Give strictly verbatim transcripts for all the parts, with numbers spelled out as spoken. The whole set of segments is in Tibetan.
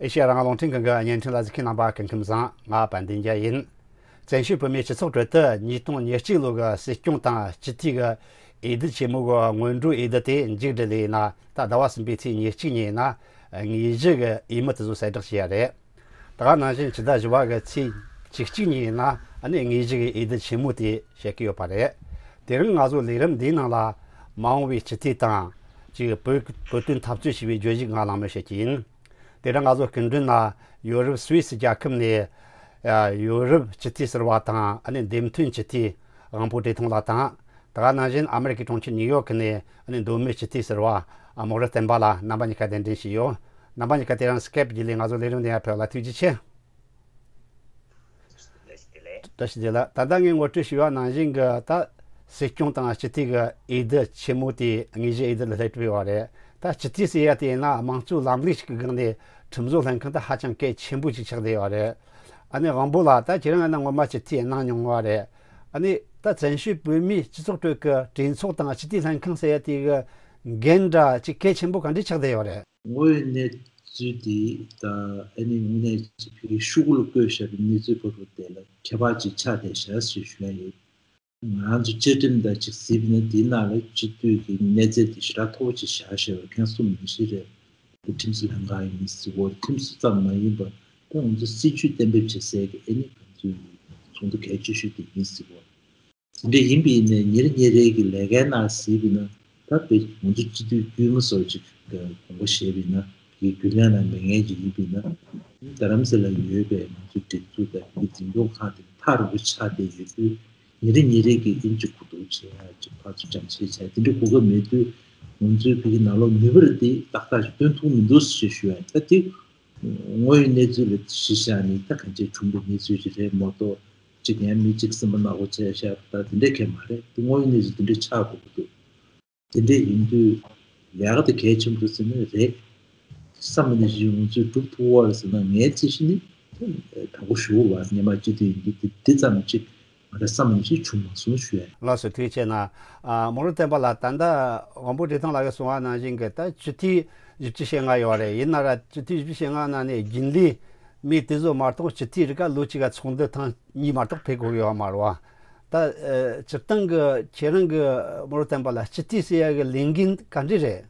ཨེ་ཤེ་ཡ་རང་དབང་རླུང་འཕྲིན་ཁང་གི་བརྙན་འཕྲིན་ལ་གཟིགས་མཁན་རྣམ་པ་སྐུ་ཁམས་བཟང་། ང་དཔལ་ལྡན་རྒྱལ་ཡིན། བཙན་བྱོལ་བོད་མིའི་སྤྱི་ཚོགས་ཁྲོད་དུ་ཉིས་སྟོང་ཉེར་གཅིག་ལོ་གི་སྲིད་སྐྱོང་དང་སྤྱི་འཐུས་ཀྱི་འོས་བསྡུ་ཆེན་མོ་གི་སྔོན་འགྲོའི་འོས་བསྡུ་དེ་མཇུག་བསྒྲིལ་ལེ་ཡིན་ན། ད་ཟླ་བ་གསུམ་པའི་ཚེས་ཉེར་གཅིག་ཉིན་ཡིན་ན་དངོས་གཞི་གི་འོས་མི་དེ་ཚོ་གསལ་བསྒྲགས་བྱས་ཡ་རེད། ད་ག་ནང་བཞིན་ཕྱི་ཟླ་བཞི་བ་གི་ཚེས་བཅུ་གཅིག་ཉིན་ཡིན་ན་ཨ་ནི་དངོས་གཞི་གི་འོས་བསྡུ་ཆེན་མོ་དེ་བྱེད་ཀྱི་ཡོད་པ་རེད། དེ་རིང་ང་ཚོ་ལས་རིམ་འདིའི་ནང་ལ་མ་འོངས་པའི་སྤྱི་འཐུས་དང་ཅིག་བོད་བོད་དོན་འཐབ་རྩོད་བྱེད་པའི་བརྗོད་གཞི་ང་གླེང་མོལ་བྱེད་ཀྱི་ཡིན། དེ་རིང་ང་ཚོ་སྐུ་མགྲོན་ན་ཡོ་རོབ་སུད་སི་རྒྱལ་ཁབ་ནས་ཡོ་རོབ་སྤྱི་འཐུས་ཟུར་པ་དང་ཨ་ནི་འདེམས་ཐོན་སྤྱི་འཐུས་དབང་པོ་བཀྲས་མཐོང་ལགས་དང་། ད་ག་ནང་བཞིན་ཨ་མེ་རི་ཁའི་གྲོང་ཁྱེར་ནིའུ་ཡོག་ནས་ཨ་ནི་མདོ་སྨད་སྤྱི་འཐུས་ཟུར་པ་རྨོག་རུ་བསྟན་པ་ལགས་རྣམ་པ་གཉིས་ཀ་གདན་འདྲེན་བྱས་ཡོད། རྣམ་པ་གཉིས་ཀ་དེ་རིང་སི་ཀེབ་བརྒྱུད་ལས་ང་ཚོ་ལས་རིམ་འདི་ཡར་ཕེབས་ལ་ཐུགས་རྗེ་ཆེ། བཀྲ་ཤིས་བདེ་ལེགས། ད་ལྟ་ངས་ངོ་སྤྲོད་ཞུས་པ་ནང་བཞིན་གྱི་ད་སྲིད་སྐྱོང་དང་སྤྱི་འཐུས་ཀྱི་འོས་བསྡུ་ཆེན་མོ་དེ་དངོས་གཞི་འོས་བསྡུ་ལ་སླེབས་གྲུབ་ཡོད་རེད། ད་སྤྱི་འཐུས་ཟེར་ཡ་དེ་ཡིན་ན་དམངས་གཙོའི་ལམ་ལུགས་ཤིག་གི་སྒང་ནས་ཁྲིམས་བཟོ་ལྷན་ཁང་དེ་ཧ་ཅང་གལ་ཆེན་པོ་ཞིག་ཆགས་བསྡད་ཡོད་རེད། ཨ་ནི་དབང་པོ་ལགས། ད་ཁྱེད་རང་ཡིན་ན་སྔོན་མ་སྤྱི་འཐུས་གནང་མྱོང་བ་རེད། ཨ་ནི་ད་བཙན་བྱོལ་བོད་མིའི་སྤྱི་ཚོགས་ཁྲོད་ཀྱི་གྲོས་ཚོགས་དང་སྤྱི་འཐུས་ལྷན་ཁང་ཟེར་ཡ་དེ་གི་འགན་འདྲ་ཅིག་གལ་ཆེན་པོ་ག་འདྲས་ཆགས་བསྡད་ཡོད་རེད། དངོས་ཡོད་གནས་ཚུལ་འདི་དང་ཨ་ནི་དངོས་གནས་ཀྱི་ཕ་གིའི་ཤོག་གུ་ལ་བཀོད་བཞག་པའི་གནས་ཚུལ་བར་དུ་དེ་ལ་ཁྱད་པར་ཅིག་ཆགས་བསྡད་བཞག་ཞེས་ཞུ་ཡ་ཡིན། ང་ཚོ་བཅའ་ཁྲིམས་དང་ཅིག་གཟིགས་པ་ན་དེའི་ནང་ལ་སྤྱི་འཐུས་ཀྱི་གནས་ཚད་དེ་ཞེ་དྲག་མཐོ་པོ་ཅིག་བཞག་བཞག་པ་ཁེངས་སུམ་མི་ཤེས་རེད། དེ་ཁྲིམས་སྲོལ་ལྷན་ཁང་ཡིན་ཟེར་གོ། ཁྲིམས་སྲོལ་ཙམ་མ་ཡིན་པར་ད་ང་ཚོ་སྲིད་ཇུས་གཏན་འབེབས་བྱེད་སའི་གི་ཨ་ནི་ང་ཚོའི་ཚོགས་འདུ་གལ་ཆེ་ཤོས་དེ་ཡིན་ཟེར་གོ། དེ་འདྲ་ཡིན་པ་ཡིན་ནའི་ཉིན་རེ་ཉིན་རེ་གི་ལས་ཀའི་ནང་གཟིགས་པ་ན་ད་དཔེ་ང་ཚོ་སྤྱི་འཐུས་དཀྱུས་མ་སོགས་ཅིག་དགོངས་པ་བཞེས་པ་ཡིན་ན་དེ་རྒྱུན་ལས་ནང་མེད་མཁན་ཅིག་ཡིན་པ་ཡིན་ན། རྡ་རམ་ས་ལ་ཡོད་པའི་ང་ཚོའི་སྒྲིག་འཛུགས་དང་དེའི་འཛིན་སྐྱོང་ཁག་དེ་ཐག་རིང་པོ་ཆགས་བསྡད་ཡོད་དུས་ཉིན་རེ་ཉིན་རེ་གི་ཨིན་ཅིག་གོ་བསྡུར་བྱེད་ཡ་ཅིག་ཕར་ཚུར་འགྲེམས་བཤད་བྱས་དེ་འདྲའི་གོ་སྐབས་མེད་དུས་ང་ཚོའི་ཕ་གི་ནང་ལོགས་ནུས་པ་རེ་དེ་ཏག་ཏག་ཅིག་བཏོན་ཐུབ་མི་འདུག་ཞེས་ཞུ་ཡ་ཡིན། ད་དེ་དངོས་ཡོད་གནས་ཚུལ་ལ་གཞི་བཞག་ནས་ད་གང་ཅིའི་གྲུང་པོའི་གནས་ཚུལ་ཞིག་རེད་མ་གཏོགས་ཅིག་ཡང་མི་གཅིག་སེམས་པ་ནག་པོ་བྱས་བཞག་ད་དེ་འདྲའི་གང་མ་རེད། དེ་དངོས་ཡོད་གནས་ཚུལ་དེ་འདྲའི་ཆགས་དགོས་ཀྱི་འདུག་དེ་འདྲ་ཡིན་དུས་ལས་ཀ་དེ་གལ་ཆེན་པོ་ཟེར་ན་རེད། བསམ་པ་ནང་བཞིན་ང་ཚོས་སྒྲུབ་ཐུབ་པ་རེད་ཟེར་ན་ངའི་ཚེ་གཞི་ནི་དང་པོ་ཞུ་བ་སྔོན་མ་སྤྱི་འཐུས་ཡིན་དུས་དེ་འདི་ཙམ་ཅིག་ང་རང་བསམ་པ་ནང་བཞིན་བྱུང་མ་སོང་ཞུ་ཡ་ཡིན། ལགས་སོ། ཐུགས་རྗེ་ཆེ་གནང་། ཨ་རྨོག་རུ་བསྟན་པ་ལགས། ད་ལྟ་དབང་པོ་བཀྲས་མཐོང་ལགས་ཀྱིས་གསུངས་པ་ནང་བཞིན་གྱི་ད་སྤྱི་འཐུས་བཞི་བཅུ་ཞེ་ལྔ་ཡོད་རེད། ཡིན་ན་ར་སྤྱི་འཐུས་བཞི་བཅུ་ཞེ་ལྔ་ནང་ནས་རྒྱུན་ལས་མི་དེ་ཚོ་མ་གཏོགས་སྤྱི་འཐུས་རེ་ག་ལོ་གཅིག་ག་ཚོགས་འདུ་ཐེངས་གཉིས་མ་གཏོགས་ཕེབས་དགོས་ཀྱི་ཡོད་མ་རེད་བ། ད་ཨ་སྤྱིར་བཏང་གི་ཁྱེད་རང་གི་རྨོག་རུ་བསྟན་པ་ལགས་སྤྱི་འཐུས་ཟེར་ཡ་གི་ལས་འགན་ག་འདྲ་རེད།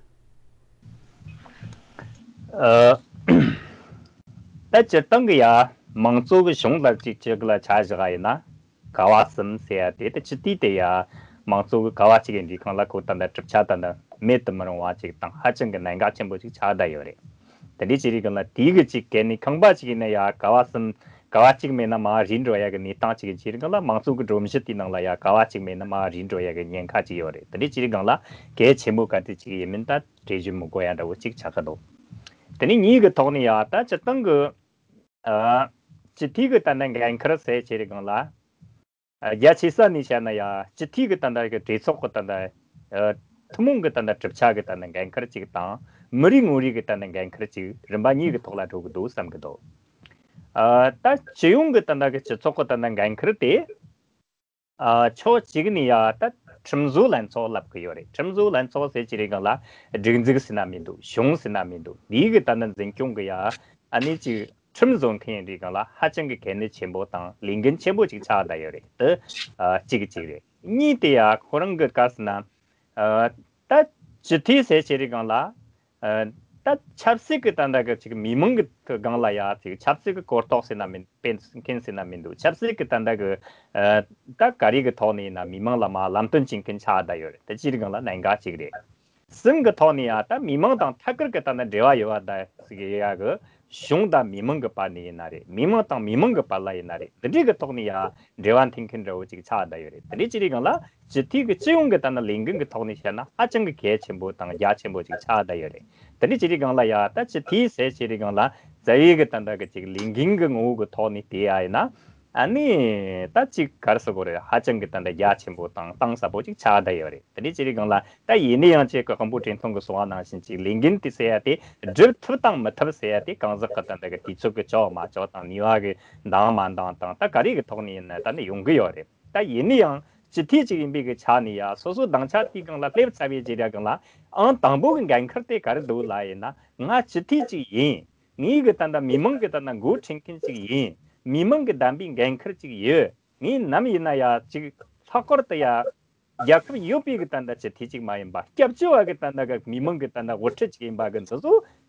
ཨ་ད་སྤྱིར་བཏང་གི་ཡ་མང་གཙོ་གི་གཞུང་ལ་གཅིག་གཅིག་ལ་ཆ་བཞག་ཡིན་ན། ཀ་བ་གསུམ་ཟེར་ཡ་དེ་ད་སྤྱི་འཐུས་དེ་ཡ་མང་གཙོ་གི་ཀ་བ་གཅིག་ཡིན་དུས་སྒང་ལ་ཁོ་ད་ལྟ་གྲུབ་ཆ་ད་ལྟ་མེད་དུ་མི་རུང་བ་ཅིག་དང་ཧ་ཅང་གི་གནད་འགག་ཆེན་པོ་ཅིག་ཆགས་བསྡད་ཡོད་རེད། དེ་འདྲའི་ཅིག་རིགས་སྒང་ལ་དེའི་གི་ཅིག་གལ་ནི་ཁང་པ་ཅིག་ཡིན་ན་ཡ་ཀ་བ་གསུམ་ཀ་བ་གཅིག་མེད་ན་མར་རིལ་འགྲོ་ཡ་གི་གནས་སྟངས་ཅིག་ཡིན་ཅིག་རིགས་སྒང་ལ་མང་གཙོ་གི་སྒྲོམ་གཞི་དེའི་ནང་ལ་ཡ་ཀ་བ་གཅིག་མེད་ན་མར་རིལ་འགྲོ་ཡ་གི་ཉེན་ཁ་ཅིག་ཡོད་རེད། དེ་འདྲའི་ཅིག་རིགས་སྒང་ལ་གལ་ཆེན་པོ་ག་དེ་ཅིག་ཡིན་མིན་ད་འགྲེལ་བརྗོད་མི་དགོས་ཡ་འདྲ་བོ་ཅིག་ཆགས་ཀྱི་འདུག་དེ་ནས་གཉིས་ཀྱི་ཐོག་ནས་ཡ་ད་སྤྱིར་བཏང་གི་ཨ་སྤྱི་འཐུས་ཀྱི་ད་ལྟ་འགན་ཁུར་ཟེར་བྱས་རིགས་སྒང་ལ། ཨ་རྒྱ་ཆེ་ས་ནས་བཤད་ན་ཡ་སྤྱི་འཐུས་ཀྱི་ད་ལྟ་གི་གྲོས་ཚོགས་ཀྱི་ད་ལྟ་ཨ་ཐུན་མོང་གི་ད་ལྟ་གྲུབ་ཆ་གི་ད་ལྟ་འགན་ཁུར་གཅིག་དང་མི་རིགས་ངོ་རིས་ཀྱི་ད་ལྟ་འགན་ཁུར་གཅིག་རིམ་པ་གཉིས་ཀྱི་ཐོག་ལ་འགྲོ་གི་འདུག་བསམ་གི་འདུག་ཨ་ད་སྤྱི་ཡོངས་ཀྱི་ད་ལྟ་གི་སྤྱི་ཚོགས་ཀྱི་ད་ལྟ་འགན་ཁུར་དེ། ཨ་ཕྱོགས་གཅིག་ནས་ཡ་ད་ཁྲིམས་བཟོ་ལྷན་ཚོགས་ལབ་ཀྱི་ཡོད་རེད། ཁྲིམས་བཟོ་ལྷན་ཚོགས་ཟེར་གྱི་རིགས་སྒང་ལ་སྒྲིག་འཛུགས་ཟེར་ན་མི་འདུག་གཞུང་ཟེར་ན་མི་འདུག་འདིའི་གི་ད་ནི་འཛིན་སྐྱོང་གི་ཡ་ཨ་ནི་ཅིག་ཁྲིམས་བཟོ་མཁན་རིགས་སྒང་ལ་ཧ་ཅང་གི་གལ་གནད་ཆེན་པོ་དང་ལས་འགན་ཆེན་པོ་ཅིག་ཆགས་བསྡད་ཡོད་རེད། དེ་ཨ་གཅིག་གཅིག་རེད། གཉིས་དེ་ཡ་ཁོ་རང་གི་ག་ཟེར་ན་ཨ་ད་སྤྱི་འཐུས་ཟེར་གྱི་རིགས་སྒང་ལ། ཨ་ད་ཆབ་སྲིད་ཀྱི་ད་ལྟ་གི་ཅིག་མི་མང་གི་སྒང་ལ་ཡ་ཅིག་ཆབ་སྲིད་ཀྱི་གོ་རྟོགས་ཟེར་ན་མིན་སྤེལ་མཁན་ཟེར་ན་མི་འདུག་ཆབ་སྲིད་ཀྱི་ད་ལྟ་གི་ཨ་ད་ག་རེ་གི་ཐོག་ནས་ཡིན་ན་མི་མང་ལ་མར་ལམ་སྟོན་བྱེད་མཁན་ཆགས་བསྡད་ཡོད་རེད། དེ་སྤྱིའི་སྒང་ལ་གནད་འགག་ཅིག་རེད། གསུམ་གི་ཐོག་ནས་ཡ་ད་མི་མང་དང་ཐད་ཀར་གྱི་ད་ལྟ་འབྲེལ་བ་ཡོད་པ་ད་ཟེར་གི་ཡ་གི་གཞུང་དང་མི་མང་གི་བར་ནས་ཡིན་ན་རེད། མི་མང་དང་མི་མང་གི་བར་ལ་ཡིན་ན་རེད། འདི་འདྲའི་གི་ཐོག་ནས་ཡ་འབྲེལ་བ་འཐེན་མཁན་འདྲ་བོ་ཅིག་ཆགས་བསྡད་ཡོད་རེད། དེ་འདྲའི་ཅིག་རིགས་སྒང་ལ་སྤྱི་འཐུས་ཀྱི་སྤྱི་ཡོངས་ཀྱི་ད་ནི་ལས་འགན་གྱི་ཐོག་ནས་བཤད་ན་ཧ་ཅང་གི་གལ་ཆེན་པོ་དང་རྒྱ་ཆེན་པོ་ཅིག་ཆགས་བསྡད་ཡོད་རེད། དེ་འདྲའི་ཅིག་རིགས་སྒང་ལ་ཡ་ད་སྤྱི་འཐུས་ཟེར་ཅིག་རིགས་སྒང་ལ་རྩ་བའི་གི་ད་ལྟ་གི་ཅིག་ལས་འགན་གྱི་ངོ་བོ་གི་ཐོག་ནས་བལྟས་ཡ་ཡིན་ན་ཨ་ནི་ད་ཅིག་ག་རེ་ཟེར་དགོས་རེད། ཧ་ཅང་གི་ད་ལྟ་རྒྱ་ཆེན་པོ་དང་གཏིང་ཟབ་པོ་ཅིག་ཆགས་བསྡད་ཡོད་རེད། དེ་འདྲའི་ཅིག་རིགས་སྒང་ལ་ད་ཡིན་ན་ཡང་ཅིག་གི་དབང་པོ་བཀྲས་མཐོང་གིས་གསུངས་པ་ནང་བཞིན་ཅིག་ལས་འགན་དེ་ཟེར་ཡ་དེ་སྒྲུབ་ཐུབ་དང་མི་ཐུབ་ཟེར་ཡ་དེ་གང་ཟག་གི་ད་ལྟ་གི་དུས་ཚོད་ཀྱི་ལྕོགས་མ་ལྕོགས་དང་ནུས་པ་གི་འདང་མ་འདང་དང་ད་ག་རེ་གི་ཐོག་ནས་ཡིན་ན་ད་ནི་ཡོང་གི་ཡོད་རེད། ད་ཡིན་ན་ཡང་སྤྱི་འཐུས་ཅིག་ཡིན་པའི་གི་ཆ་ནས་ཡ་སོ་སོ་དྭངས་ཆ་དེའི་སྒང་ལ་སླེབས་ཚར་བའི་རྗེས་ར་སྒང་ལ་ཨང་དང་པོ་གི་འགན་ཁུར་དེ་ག་རེ་འདུག་ལབ་ཡིན་ན་ང་སྤྱི་འཐུས་ཅིག་ཡིན། ངའི་གི་ད་ལྟ་མི་མང་གི་ད་ལྟ་འགོ་ཁྲིད་མཁན་ཅིག་ཡིན། མི་མང་གི་བདམས་པའི་འགན་ཁུར་ཅིག་ཡོད། ངས་ནམ་ཡིན་ན་ཡ་ཅིག་ལྷག་པར་དུ་ཡ། རྒྱལ་ཁབ་ཡོད་པའི་གི་ད་ལྟ་སྤྱི་འཐུས་ཅིག་མ་ཡིན་པ། སྐྱབས་བཅོལ་བ་གི་ད་ལྟ་གི་མི་མང་གི་ད་ལྟ་དབུ་ཁྲིད་ཅིག་ཡིན་པ་གི་འདི་ཚོ་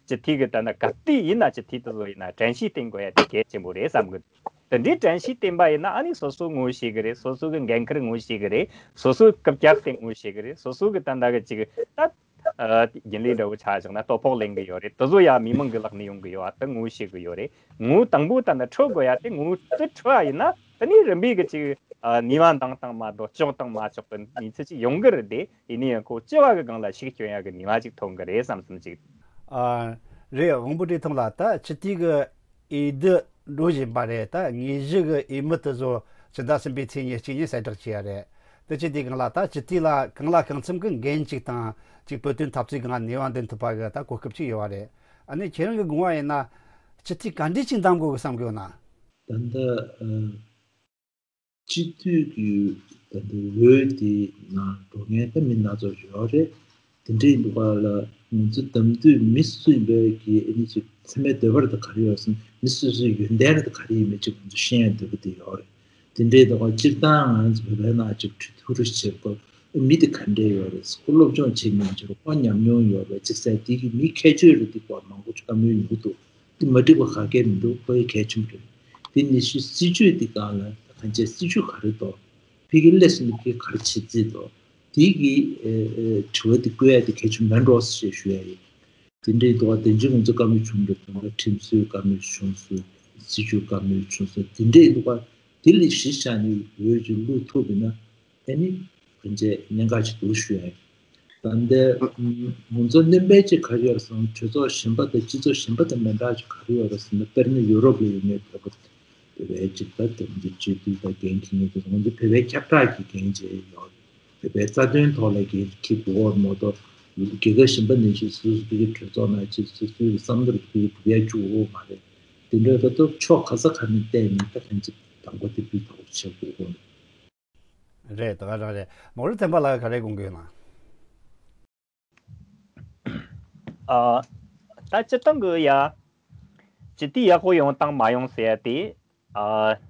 སྤྱི་འཐུས་གི་ད་ལྟ་ག་དུས་ཡིན་ན་སྤྱི་འཐུས་དེ་ཚོ་ཡིན་ན་དྲན་ཤེས་བསྟེན་དགོས་ཡ་དེ་གལ་ཆེན་པོ་རེད་བསམ་གི་འདུག་དེ་འདྲའི་དྲན་ཤེས་བསྟེན་པ་ཡིན་ན་ཨ་ནི་སོ་སོ་ངོ་ཤེས་གི་རེད། སོ་སོ་གི་འགན་ཁུར་ངོ་ཤེས་གི་རེད། སོ་སོའི་སྐུ་བཅར་དེ་ངོ་ཤེས་གི་རེད། སོ་སོ་གི་ད་ལྟ་གི་ཅིག་ད་རྒྱུན་ལས་འདྲ་བོ་ཆ་བཞག་ན་ལྟོ་ཕོགས་ལེན་གི་ཡོད་རེད། དེ་ཚོ་ཡ་མི་མང་གི་ལག་ནས་ཡོང་གི་ཡོད་པ་དེ་ངོ་ཤེས་གི་ཡོད་རེད། ངོ་དང་པོ་ད་ལྟ་འཕྲོད་དགོས་ཡ་དེ་ངོ་དེ་འཕྲོད་པ་ཡིན་ན་དེ་ནས་རིམ་པས་གི་ཅིག་ནུས་པ་འདང་དང་མ་འདོད་ལྕོགས་དང་མ་ལྕོགས་གི་གནས་ཚུལ་ཅིག་ཡོང་གི་རེད་དེ། ཡིན་ན་ཡང་ཁོ་སྤྱི་བ་གི་སྒང་ལ་ཤུགས་སྐྱོན་ཡ་གི་ནུས་པ་ཅིག་ཐོན་གི་རེད་བསམ་བསམ་ཅིག་ཨ། རེད། དབང་པོ་བཀྲས་མཐོང་ལགས། ད་སྤྱི་འཐུས་གི་འོས་བསྡུ་འགྲོ་བཞིན་པ་རེད། ད་དངོས་གཞི་གི་འོས་མི་དེ་ཚོ་ཕྱི་ཟླ་གསུམ་པའི་ཚེས་ཉེར་གཅིག་ཉིན་གསལ་བསྒྲགས་བྱས་ཡ་རེད། དེ་བྱས་དུས་སྒང་ལ་ད་སྤྱི་འཐུས་ལ་གང་ལ་གང་འཚམ་གི་འགན་ཅིག་དང་ཅིག་བོད་དོན་འཐབ་རྩོད་སྒང་ནུས་པ་འདོན་ཐུབ་པ་གི་ད་གོ་སྐབས་ཅིག་ཡོད་པ་རེད། ཨ་ནི་ཁྱེད་རང་གི་དགོངས་པ་ཡིན་ན་སྤྱི་འཐུས་ག་འདྲས་ཅིག་འདེམས་དགོས་གི་བསམ་གི་ཡོད་ན། ད་ལྟ་ཨ། སྤྱི་འཐུས་ཀྱི་ད་ལྟ་འོས་དེ་ནང་འགྲོ་མཁན་ད་མི་སྣ་ཚོགས་ཡོད་རེད། དེ་འདྲ་ཡིན་པ་ལ་ང་ཚོ་འདེམས་དུས་མི་སུ་ཡིན་པའི་གི་ཨ་ནི་ཅིག་མཚན་མའི་འདོད་པ་རེད་ད་ག་རེ་ཡོད་སོང་། མི་སུ་སུའི་ཡོན་ཏན་རེད་ད་ག་རེ་ཡིན་མིན་ཅིག་ང་ཚོ་ཤེས་ཡ་འདོད་པ་དེ་ཡོད་རེད། དེ་འདྲའི་ད་ག་སྤྱིར་བཏང་ང་ཚོ་བོད་པའི་ནང་ཅིག་ཁྲི་ཐུག་རུ་བྱེད་སྐབས་མི་དེ་ག་འདྲས་ཡོད་རེད། ཁོ་སློབ་སྦྱོང་བྱེད་མཁན་ཅིག་རེད། ཁོ་ཉམས་མྱོང་ཡོད་རེད། ཅིག་ཟེར་དེ་གི་མི་ཁྱད་ཆོས་རེད་དེ་ག་མང་པོ་ཅིག་བཀའ་མོལ་ཡོང་གི་འདུག་དེ་མ་འགྲིག་པ་ག་གེ་མི་འདུག་ཁོ་ཡི་གལ་ཆེན་པོ་རེད། དེ་ནས་ཤི་སྲིད་ཇུས་དེ་སྒང་ལ་གང་བྱས་སྲིད་ཇུས་ག་རེ་འདུག་ཕ་གི་སླེབས་སོང་ན་ཕ་གི་ག་རེ་བྱེད་རྩིས་འདུག་དེ་གི་ཨེ་ཨེ་དྲི་བ་དེ་བཀོད་ཡ་དེ་གལ་ཆེན་མིན་འགྲོ་ཞེས་ཞུ་ཡ་ཡིན། དེ་འདྲའི་འདུག་བ། དེ་འཇིག་ང་ཚོ་བཀའ་མོལ་བྱུང་འདུག་དང་པོ་ཁྲིམས་སྲོལ་བཀའ་མོལ་བྱུང་སོང་། སྲིད་ཇུས་བཀའ་མོལ་བྱུང་སོང་། དེ་འདྲའི་འདུག་བ། དེ་ལས་གཞི་བཞག་ནས་འོས་ཀྱི་བླུག་ཐུབ་པ་ཡིན་ན། ཨ་ནི་གང་བྱས་ཉེན་ཁ་ཅིག་འདུག་ཞུ་ཡ་ཡིན། ད་ལྟའི་ང་ཚོ་སྣོན་པ་ཅིག་ག་རེ་ཡོད་སོང་། གྲོས་ཚོགས་གཞན་པ་དང་སྤྱི་ཚོགས་གཞན་པ་དང་མི་འདྲ་ཅིག་ག་རེ་ཡོད་སོང་ན། དཔེར་ན་ཡུ་རོབ་ལ་ཡོད་ངེས་བོད་པ་བོད་པའི་ཅིག་ད་དེ་ང་ཚོ་སྤྱི་འཐུས་དང་འགན་འཁྱེར་མཁན་དེ་ང་ཚོ་བོད་པའི་ཁྱབ་བསྒྲགས་ཀྱི་འགན་བྱས་ཡོད། བོད་པའི་རྩ་དོན་ཐོག་ལ་འགན་འཁྱེར་དགོས་མ་གཏོགས། རྒྱལ་ཁབ་གཞན་པ་ནས་ཅིག་སོ་སོ་སོ་གི་གྲོས་ཚོགས་ནང་ཅིག་སོ་སོའི་བསམ་བློ་རེ་སྒྲུབ་ཡ་བཅུག་འོས་མ་རེད། དེ་འདྲ་ད་ལྟ་ཕྱོགས་ག་ས་ག་ནས་བལྟས་ནས་ད་ཕན་ཚུན་དང་པོ་དེ་ཕུད་ཐོག་བྱེད་དགོས་འོས། རེད། ད་ག་རང་རེད། མོ་རི་ཐེམ་པ་ལགས་ག་རེ་དགོངས་ཀྱི་ཡོད་ན། ཨ། ད་སྤྱི་བཏང་གི་ཡ། སྤྱི་འཐུས་ཡག་པོ་ཡོང་དང་མ་ཡོང་ཟེར་ཡ་དེ། ཨ།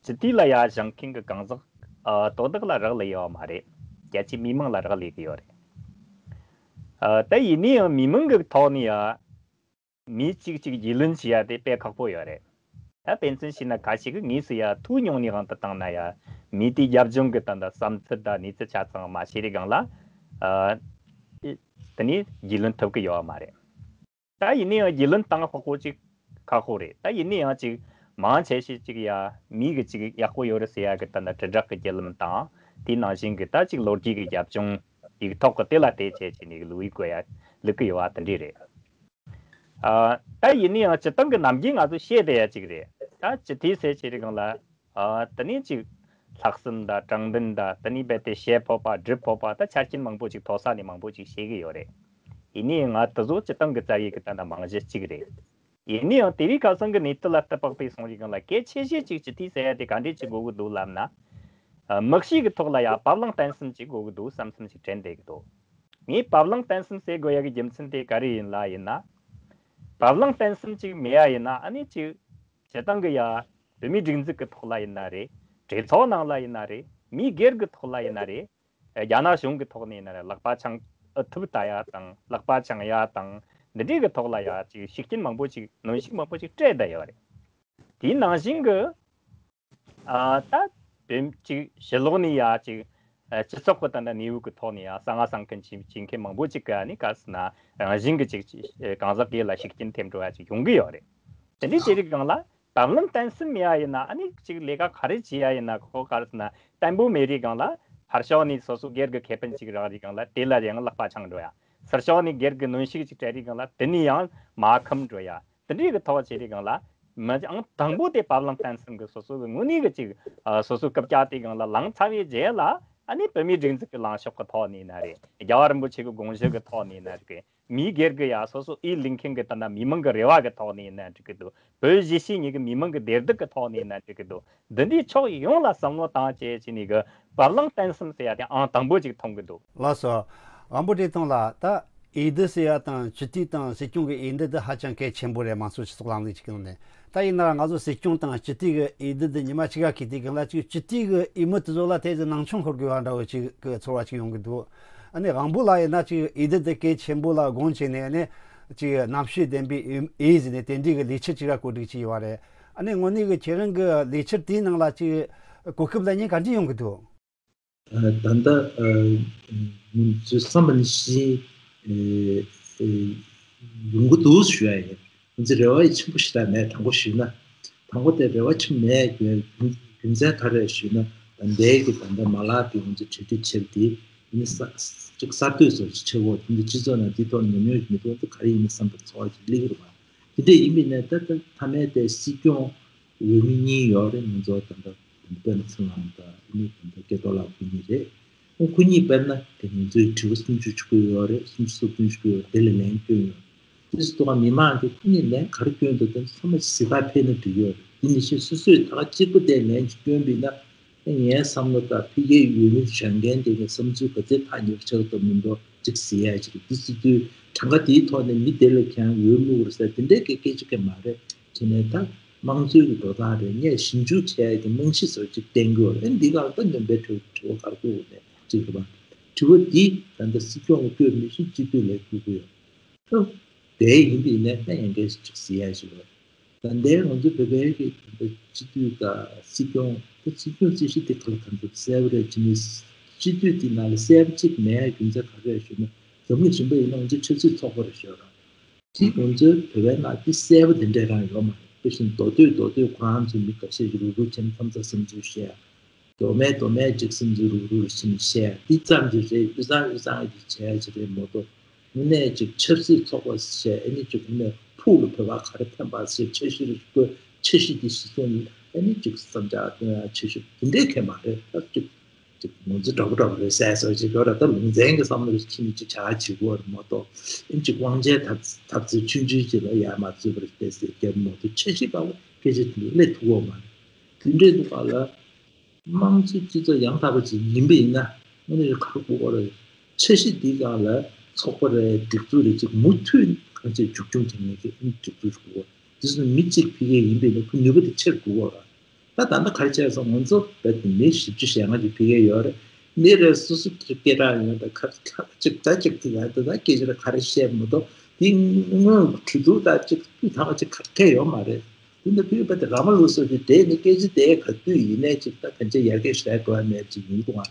སྤྱི་འཐུས་ལ་ཡ་བཞེངས་མཁན་གྱི་གང་ཟག་ཨ། དོ་བདག་ལ་རག་ལས་ཡོད་མ་རེད། རྒྱ་ཆེའི་མི་མང་ལ་རག་ལས་ཀྱི་ཡོད་རེད། ཨ། ད་ཡིན་ན་ཡང་མི་མང་གི་ཐོག་ནས་ཡ། མི་གཅིག་གཅིག་རྒྱུས་ལོན་བྱེད་ཡ་དེ་དཔེ་ཁག་པོ་ཡོད་རེད། ད་དཔེ་མཚོན་བྱས་ན་ཁ་ཤས་ཀྱིས་དངོས་སུ་ཡ་ཐུག་མྱོང་ནས་དབང་དུ་བཏང་ན་ཡ། མི་དེའི་རྒྱབ་ལྗོངས་ཀྱི་ད་ལྟ་བསམ་ཚུལ་དང་གནས་ཚུལ་ཆ་ཚང་མ་ཤེས་རིགས་སྒང་ལ། ཨ། དེ་ནས་རྒྱུས་ལོན་ཐུབ་ཀྱི་ཡོད་མ་རེད། ད་ཡིན་ན་ཡང་རྒྱུས་ལོན་བཏང་ཁག་པོ་ཅིག་ཁག་པོ་རེད། ད་ཡིན་ན་ཡང་ཅིག་མང་ཆེ་ཤོས་ཅིག་ཡ་མི་གི་ཅིག་ཡག་པོ་ཡོད་རེད་ཟེར་ཡ་གི་ད་ལྟ་དྲིལ་བསྒྲགས་ཀྱི་བརྒྱུད་ལམ་དང་། དེའི་ནང་བཞིན་གི་ད་ཅིག་ལོ་རྒྱུས་ཀྱི་རྒྱབ་ལྗོངས་དེའི་ཐོག་གི་དེ་ལ་བལྟས་བྱས་བྱས་ནས་ལུག་ཡིག་དགོས་ཡ་ལུག་གི་ཡོད་པ་དེ་འདྲས་རེད། ཨ། ད་ཡིན་ན་ཡང་སྤྱི་བཏང་གི་ནམ་རྒྱུན་ང་ཚོ་བཤད་བསྡད་ཡ་ཅིག་རེད། ད་སྤྱི་འཐུས་ཟེར་བྱས་རིགས་སྒང་ལ། ཨ། དེ་ནས་ཅིག་ལྷག་བསམ་དང་དྲང་བདེན་དང་དེ་ནས་རྦད་དེ་བཤད་ཕོད་པ་སྒྲུབ་ཕོད་པ་ད་ཆ་རྐྱེན་མང་པོ་ཅིག་མཐོ་ས་ནས་མང་པོ་ཅིག་བཤད་གི་ཡོད་རེད། ཡིན་ནའི་ང་དེ་ཚོ་སྤྱི་བཏང་གི་བཙལ་ཡས་ཀྱི་ད་ལྟ་རྨང་གཞི་གཅིག་རེད། ཡིན་ནའི་ཡང་དེ་རིང་ཁ་སང་གི་གནས་ཚུལ་ལ་གཏིང་དཔག་པའི་སོང་རིགས་སྒང་ལ་གལ་ཆེ་ཤོས་ཅིག་སྤྱི་འཐུས་ཟེར་ཡ་དེ་ག་འདྲས་ཅིག་དགོས་གི་འདུག་ལབ་ན། ཨ། མི་གཤིས་ཀྱི་ཐོག་ལ་ཡ་བབ་བརླིང་བརྟན་གསུམ་ཅིག་དགོས་གི་འདུག་བསམ་བསམ་ཅིག་དྲན་བསྡད་གི་འདུག་ངས་བབ་བརླིང་བརྟན་གསུམ་ཟེར་དགོས་ཡ་གི་རྒྱུ་མཚན་དེ་ག་རེ་ཡིན་ལ་ཡིན་ན། བབ་བརླིང་བརྟན་གསུམ་ཅིག་མེད་ཡ་ཡིན་ན་ཨ་ནི་ཅིག་སྤྱི་བཏང་གི་ཡ། བོད་མིའི་སྒྲིག་འཛུགས་ཀྱི་ཐོག་ལ་ཡིན་ན་རེད། གྲོས་ཚོགས་ནང་ལ་ཡིན་ན་རེད། མི་སྒེར་གྱི་ཐོག་ལ་ཡིན་ན་རེད། རྒྱ་ནག་གཞུང་གི་ཐོག་ནས་ཡིན་ན་རེད། ལག་པ་འཆང་ཨུ་ཐུབ་ལྟ་ཡ་དང་ལག་པ་འཆང་ཡ་དང་འདི་འདྲའི་གི་ཐོག་ལ་ཡ་ཅིག་ཤུགས་རྐྱེན་མང་པོ་ཅིག་གནོན་ཤུགས་མང་པོ་ཅིག་སྤྲད་བསྡད་ཡོད་རེད། དེའི་ནང་བཞིན་གི། ཨ། ད་བོད་ཅིག་ཕྱི་ལོགས་ནས་ཡ་ཅིག་ཨ། སྤྱི་ཚོགས་ཀྱི་ད་ལྟ་གནས་བབ་ཀྱི་ཐོག་ནས་ཡ་གསང་བ་གསང་འཁུར་བྱེད་བྱེད་མཁན་མང་པོ་ཅིག་གི་ཨ་ནི་ག་ཟེར་ན་རང་བཞིན་གྱི་ཅིག་ཅིག་གང་ཟག་སྒེར་ལ་ཤུགས་རྐྱེན་ཐེབས་འགྲོ་ཡ་ཅིག་ཡོང་གི་ཡོད་རེད། དེ་འདྲའི་བྱེད་རིགས་སྒང་ལ་བབ་བརླིང་བརྟན་གསུམ་མེད་ཡ་ཡིན་ན་ཨ་ནི་ཅིག་ལས་ཀ་ག་རེ་བྱེད་ཡ་ཡིན་ན་ཁོ་ག་རེ་ཟེར་ན་བརྟན་པོ་མེད་རིགས་སྒང་ལ་ཕར་ཕྱོགས་ནས་སོ་སོ་སྒེར་གྱི་ཁེ་ཕན་ཅིག་རག་རིགས་སྒང་ལ་དེ་ལ་ཡང་ལག་པ་འཆང་འགྲོ་ཡ། ཚུར་ཕྱོགས་ནས་སྒེར་གྱི་གནོན་ཤུགས་ཅིག་སྤྲད་རིགས་སྒང་ལ་དེ་ནས་ཡང་མར་འཁུམ་འགྲོ་ཡ། དེ་འདྲའི་གི་ཐོག་བྱེད་རིགས་སྒང་ལ། མི་ཨང་དང་པོ་དེ་བབ་བརླིང་བརྟན་གསུམ་གི་སོ་སོ་གི་དངོས་གནས་གི་ཅིག་ཨ། སོ་སོའི་རྐུབ་བཀྱག་དེ་སྒང་ལ་ལངས་ཚར་བའི་རྗེས་ལ་ཨ་ནི་བོད་མིའི་སྒྲིག་འཛུགས་ཀྱི་ལངས་ཕྱོགས་ཀྱི་ཐོག་ནས་ཡིན་ན་རེད། རྒྱལ་བ་རིན་པོ་ཆེ་གི་དགོངས་གཞི་གི་ཐོག་ནས་ཡིན་ན་རེད། མི་སྒེར་གྱི་ཡ་སོ་སོ་ཨི་ལིང་མཁན་གྱི་ད་ལྟ་མི་མང་གི་རེ་བ་གི་ཐོག་ནས་ཡིན་ན་འགྲིག་གི་འདུག་བོད་གཞིས་བྱེས་གཉིས་ཀྱི་མི་མང་གི་བདེ་སྡུག་གི་ཐོག་ནས་ཡིན་ན་འགྲིག་གི་འདུག་འདི་འདྲའི་ཕྱོགས་ཡོངས་ལ་བསམ་བློ་བཏང་བྱས་བྱས་ནས་གི་བབ་བརླིང་བརྟན་གསུམ་ཟེར་ཡ་དེ་ཨང་དང་པོ་ཅིག་མཐོང་གི་འདུག་ལགས་སོ། དབང་པོ་བཀྲས་མཐོང་ལགས། ད་ འོས་བསྡུ་ཟེར་ཡ་དང་སྤྱི་འཐུས་དང་སྲིད་སྐྱོང་གི་འོས་བསྡུ་འདི་ཧ་ཅང་གལ་ཆེན་པོ་རེད། དམངས་གཙོ་སྤྱི་ཚོགས་ལམ་ལུགས་ཅིག་གི་ནང་ནས། ད་ཡིན་ན་ར་ང་ཚོ་སྲིད་སྐྱོང་དང་སྤྱི་འཐུས་ཀྱི་འོས་བསྡུ་འདི་ཉི་མ་གཅིག་ག་འཁེལ་དུས་སྒང་ལ་ཅིག་སྤྱི་འཐུས་ཀྱི་འོས་མི་དེ་ཚོ་ལ་དེ་ཚོ་སྣང་ཆུང་ཤོར་དགོས་པ་འདྲ་བོ་ཅིག་གི་ཚོར་བ་ཅིག་ཡོང་གི་འདུག་ཨ་ནི་དབང་པོ་ལགས་ཡིན་ན་ཅིག་འོས་བསྡུ་འདི་གལ་ཆེན་པོ་ལ་དགོངས་བྱས་ནས། ཨ་ནི་ཅིག་རྣམ་དཔྱོད་ལྡན་པའི་འོས་འོས་ཟིན་ནས་དེ་འདྲའི་གི་ལས་འཆར་ཅིག་ར་གོ་སྒྲིག་བྱས་ཡོད་པ་རེད། ཨ་ནི་དངོས་གནས་ཀྱི་ཁྱེད་རང་གི་ལས་འཆར་དེའི་ནང་ལ་ཅིག་གོ་སྐབས་ལེན་མཁན་ག་འདྲ་ཡོང་གི་འདུག་ད་ལྟ་ང་ཚོས་བསམ་པ་ནང་བཞིན་ཡོང་གི་འདུག་ཞུ་ཡ་ཡིན། ང་ཚོས་རེ་བ་ཆེན་པོ་ཞིག་ད་མེད། དྲང་པོ་ཞུས་ན། དྲང་པོ་དེ་རེ་བ་ཆེན་མེད། རྒྱུ་རྒྱུ་མཚན་ག་རེ་ཞུས་ན། ད་ལྟའི་གི་ད་ལྟ་མ་ལག་དེ་ང་ཚོས་གྲ་སྒྲིག་བྱས་པ་དེ་ནི་གསར་གཅིག་གསར་གཏོད་བཟོ་ཅིག་བྱེད་དགོས། དེ་འདི་སྤྱི་ཚོགས་ནང་འདི་ཐོག་ཉམས་མྱོང་ཞིག་མི་འདུག་འདི་ག་རེ་ཡིན་ན་བསམ་པའི་ཚོར་བ་ཞིག་སླེབས་ཀྱི་རེད་པ། དེ་འདྲ་ཡིན་པ་ཡིན་ན་ད་ལྟ་མཐའ་མའི་དེ་སྲིད་སྐྱོང་འོས་མི་གཉིས་ཡོད་རེད། ང་ཚོ་ད་ལྟ་དཔོན་ཚེ་རིང་ལགས་དང་ཨ་ནི་ད་ལྟ་སྐལ་རྡོར་ལགས་ཁོ་གཉིས་རེད། ཁོང་ཁོ་གཉིས་དཔེར་ན་དེ་ང་ཚོའི་དྲི་བ་སུམ་ཅུ་སོ་དགུ་ཡོད་རེད། སུམ་ཅུ་སོ་བདུན་སོ་དགུ་ཡོད་རེད། དེ་ལ་ལན་བསྐྱོན་ཡོད་རེད། དེ་སོ་ད་མི་མང་གིས་ཁོ་གཉིས་ལན་ག་རེ་བསྐྱོན་འདུག་དེ་ཚང་མ་གཟིགས་པ་ཕེབས་ན་འགྲིག་ཡོད་རེད། དེ་ནི་ཤེས་སོ་སོས་ད་ག་གཅིག་པུ་དེ་ལན་ཅིག་བསྐྱོན་པ་ཡིན་ན། ངའི་བསམ་བློ་ལྟར་ཕ་གིའི་འོས་མི་བཞེངས་མཁན་དེ་གའི་བསམ་ཚུལ་ག་ཚད་ཐག་ཉེ་པོ་ཆགས་འདུག་མི་འདུག་ཅིག་གཟིགས་ཡ་ཅིག་རེད། འདི་སྲིད་དུས་གྲངས་ཀ་དེའི་ཐོག་ནས་མི་དེ་ལ་ཁྱེད་རང་འོས་བླུག་རེད་ཟེར་དེ་འདྲའི་སྐད་སྐད་ཆ་སྐད་མ་རེད། བྱས་ནས་ད་དམངས་གཙོའི་གི་འགྲོ་སྟངས་རེད། ངས་ཞིབ་འཇུག་བྱས་ཀྱི་རྨང་གཞི་བཟོ་ཅིག་བསྟན་དགོས་རེད། འདི་ག་ལ་ད་སྣོན་པའི་དྲི་དྲི་བ་ག་རེ་བཀོད་ནས་ཅིག་རེད་པ། དྲི་བ་འདི་ད་ལྟ་སྲིད་སྐྱོང་ལ་བཀོད་མི་ཤེས། སྤྱི་འཐུས་ལ་བཀོད་ཀྱི་ཡོད། ཨ། དེ་ཡིན་པ་ཡིན་ན་ད་ཡང་སྐད་ཅིག་གཟིགས་ཡ་ཞིག་རེད། ད་ལྟའི་ང་ཚོ་བོད་པའི་གི་ད་ལྟ་སྤྱི་འཐུས་དང་སྲིད་སྐྱོང་། ད་སྲིད་སྐྱོང་རྩིས་གཞི་དེ་ག་ལ་གང་འཚམ་གསལ་པོ་རེད། བྱས་ནས་སྤྱི་འཐུས་དེ་ནང་ལ་གསལ་པོ་གཅིག་མེད་རྒྱུ་མཚན་ག་རེ་རེད་ཞུས་ན། འཛམ་གླིང་གཞན་པ་ཡིན་ན་ང་ཚོ་ཆབ་སྲིད་ཚོགས་པ་རེད་ཤག་ར། དེ་ང་ཚོའི་བོད་པའི་ནང་དེ་གསལ་པོ་དེ་འདྲས་རང་ཡོད་མ་རེད། དཔེ་བཞིན་མདོ་སྟོད་མདོ་སྟོད་ཁོ་རང་ཚོའི་མི་ཁ་ཤས་ཀྱིས་རུག་རུག་བྱས་ནས་མཚམས་མཚམས་བསམ་ཚུལ་བཤད། མདོ་སྨད་མདོ་སྨད་ཅིག་སེམས་ཚོར་རུག་རུག་ཕྱིན་བཤད། འདི་ཙམ་གྱིས་རེད། དབུས་གཙང་དབུས་གཙང་གིས་བྱས་ཀྱི་རེད་མ་གཏོགས། དངོས་གནས་ཅིག་ཆབ་སྲིད་ཚོགས་པ་བྱས། ཨ་ནི་ཅིག་དངོས་གནས་ཕུགས་ལ་བོད་པ་ག་རེ་ཕན་པ་ཟེར། འཆར་གཞི་རེ་བཀོད། འཆར་གཞི་འདི་གཞི་བཟུང་ནས་ཨ་ནི་ཅིག་བསམ་འཆར་བཏོན་ཡ་བྱེད་ཤོག་དེ་འདྲའི་མཁན་མ་རེད། ད་ཅིག་ཅིག་ང་ཚོ་འདྲ་པོ་འདྲ་པོ་རེད་ཟེར་བཟོ་ཅིག་ཡོད་ར། ད་ལུང་ཚན་གྱི་བསམ་བློ་ཕྱིན་ནས་ཅིག་བྱ་བྱེད་དགོས་རེད་མ་གཏོགས། ཨ་ནི་ཅིག་དབང་ཆའི་ཐབས་ཐབས་རྩལ་ཆུང་ཆུང་ཅིག་ལ་ཡར་མར་རྩོད་པ་རེ་བྱས་ཟེར་རྒྱབ་མ་གཏོགས། འཆར་གཞི་ལྟ་བུ་སྐད་ཆ་དེ་འདྲ་སླེབས་ཐུབ་ཀྱི་ཡོད་མ་རེད། དེ་འདྲའི་འདུག་ག་ལ། དམངས་གཙོའི་སྤྱི་ཚོགས་ཡང་དག་པ་ཅིག་ཡིན་པ་ཡིན་ན། དངོས་གནས་ག་རེ་དགོས་ཀྱི་རེད། འཆར་གཞི་འདིའི་སྒང་ལ་ཚོགས་པ་རེ་སྒྲིག་འཛུགས་རེ་ཅིག་མུ་མཐུད་གང་ཅིག་འཛུགས་སྐྱོང་བྱེད་མཁན་ཅིག་སྒྲིག་འཛུགས་དགོས། དེ་སོང་མི་གཅིག་ཕ་གིར་ཡིན་པ་ཡིན་ན་ཁོ་ནུས་པ་དེ་ཆེར་དགོས་ཀྱི་རེད། ད་ད་ལྟ་ག་རེ་བྱས་སོང་། ང་ཚོ་རྦད་དེ་མི་བཞི་བཅུ་ཞེ་ལྔ་ཅིག་ཕ་གིར་ཡོད་རེད། མི་རེ་སོ་སོ་གི་སྐད་གྲགས་ཡོད། ད་ཁ་ཁ་ཅིག་ད་ཅིག་དེ་ཡང་ད་ད་སྐད་ཆ་ལ་ག་རེ་བཤད་མི་འདུག་དེ་སྔོན་གྲོས་བསྡུར་ད་ཅིག་དུས་ཐ་མ་ཅིག་ག་གེ་ཡོད་མ་རེད། དེ་འདྲ་བོད་པ་དེ་ར་མ་ལུག་སོགས་ཀྱི་གྲས་ནི་སྐད་ཆ་དེ་ག་དུས་ཡིན་ནའི་ཅིག་ད་གང་ཅི་ཡར་རྒྱས་ཞེ་དྲག་འགྲོ་བ་མེད་ཅིག་ཡིན་འདུག་ཨ།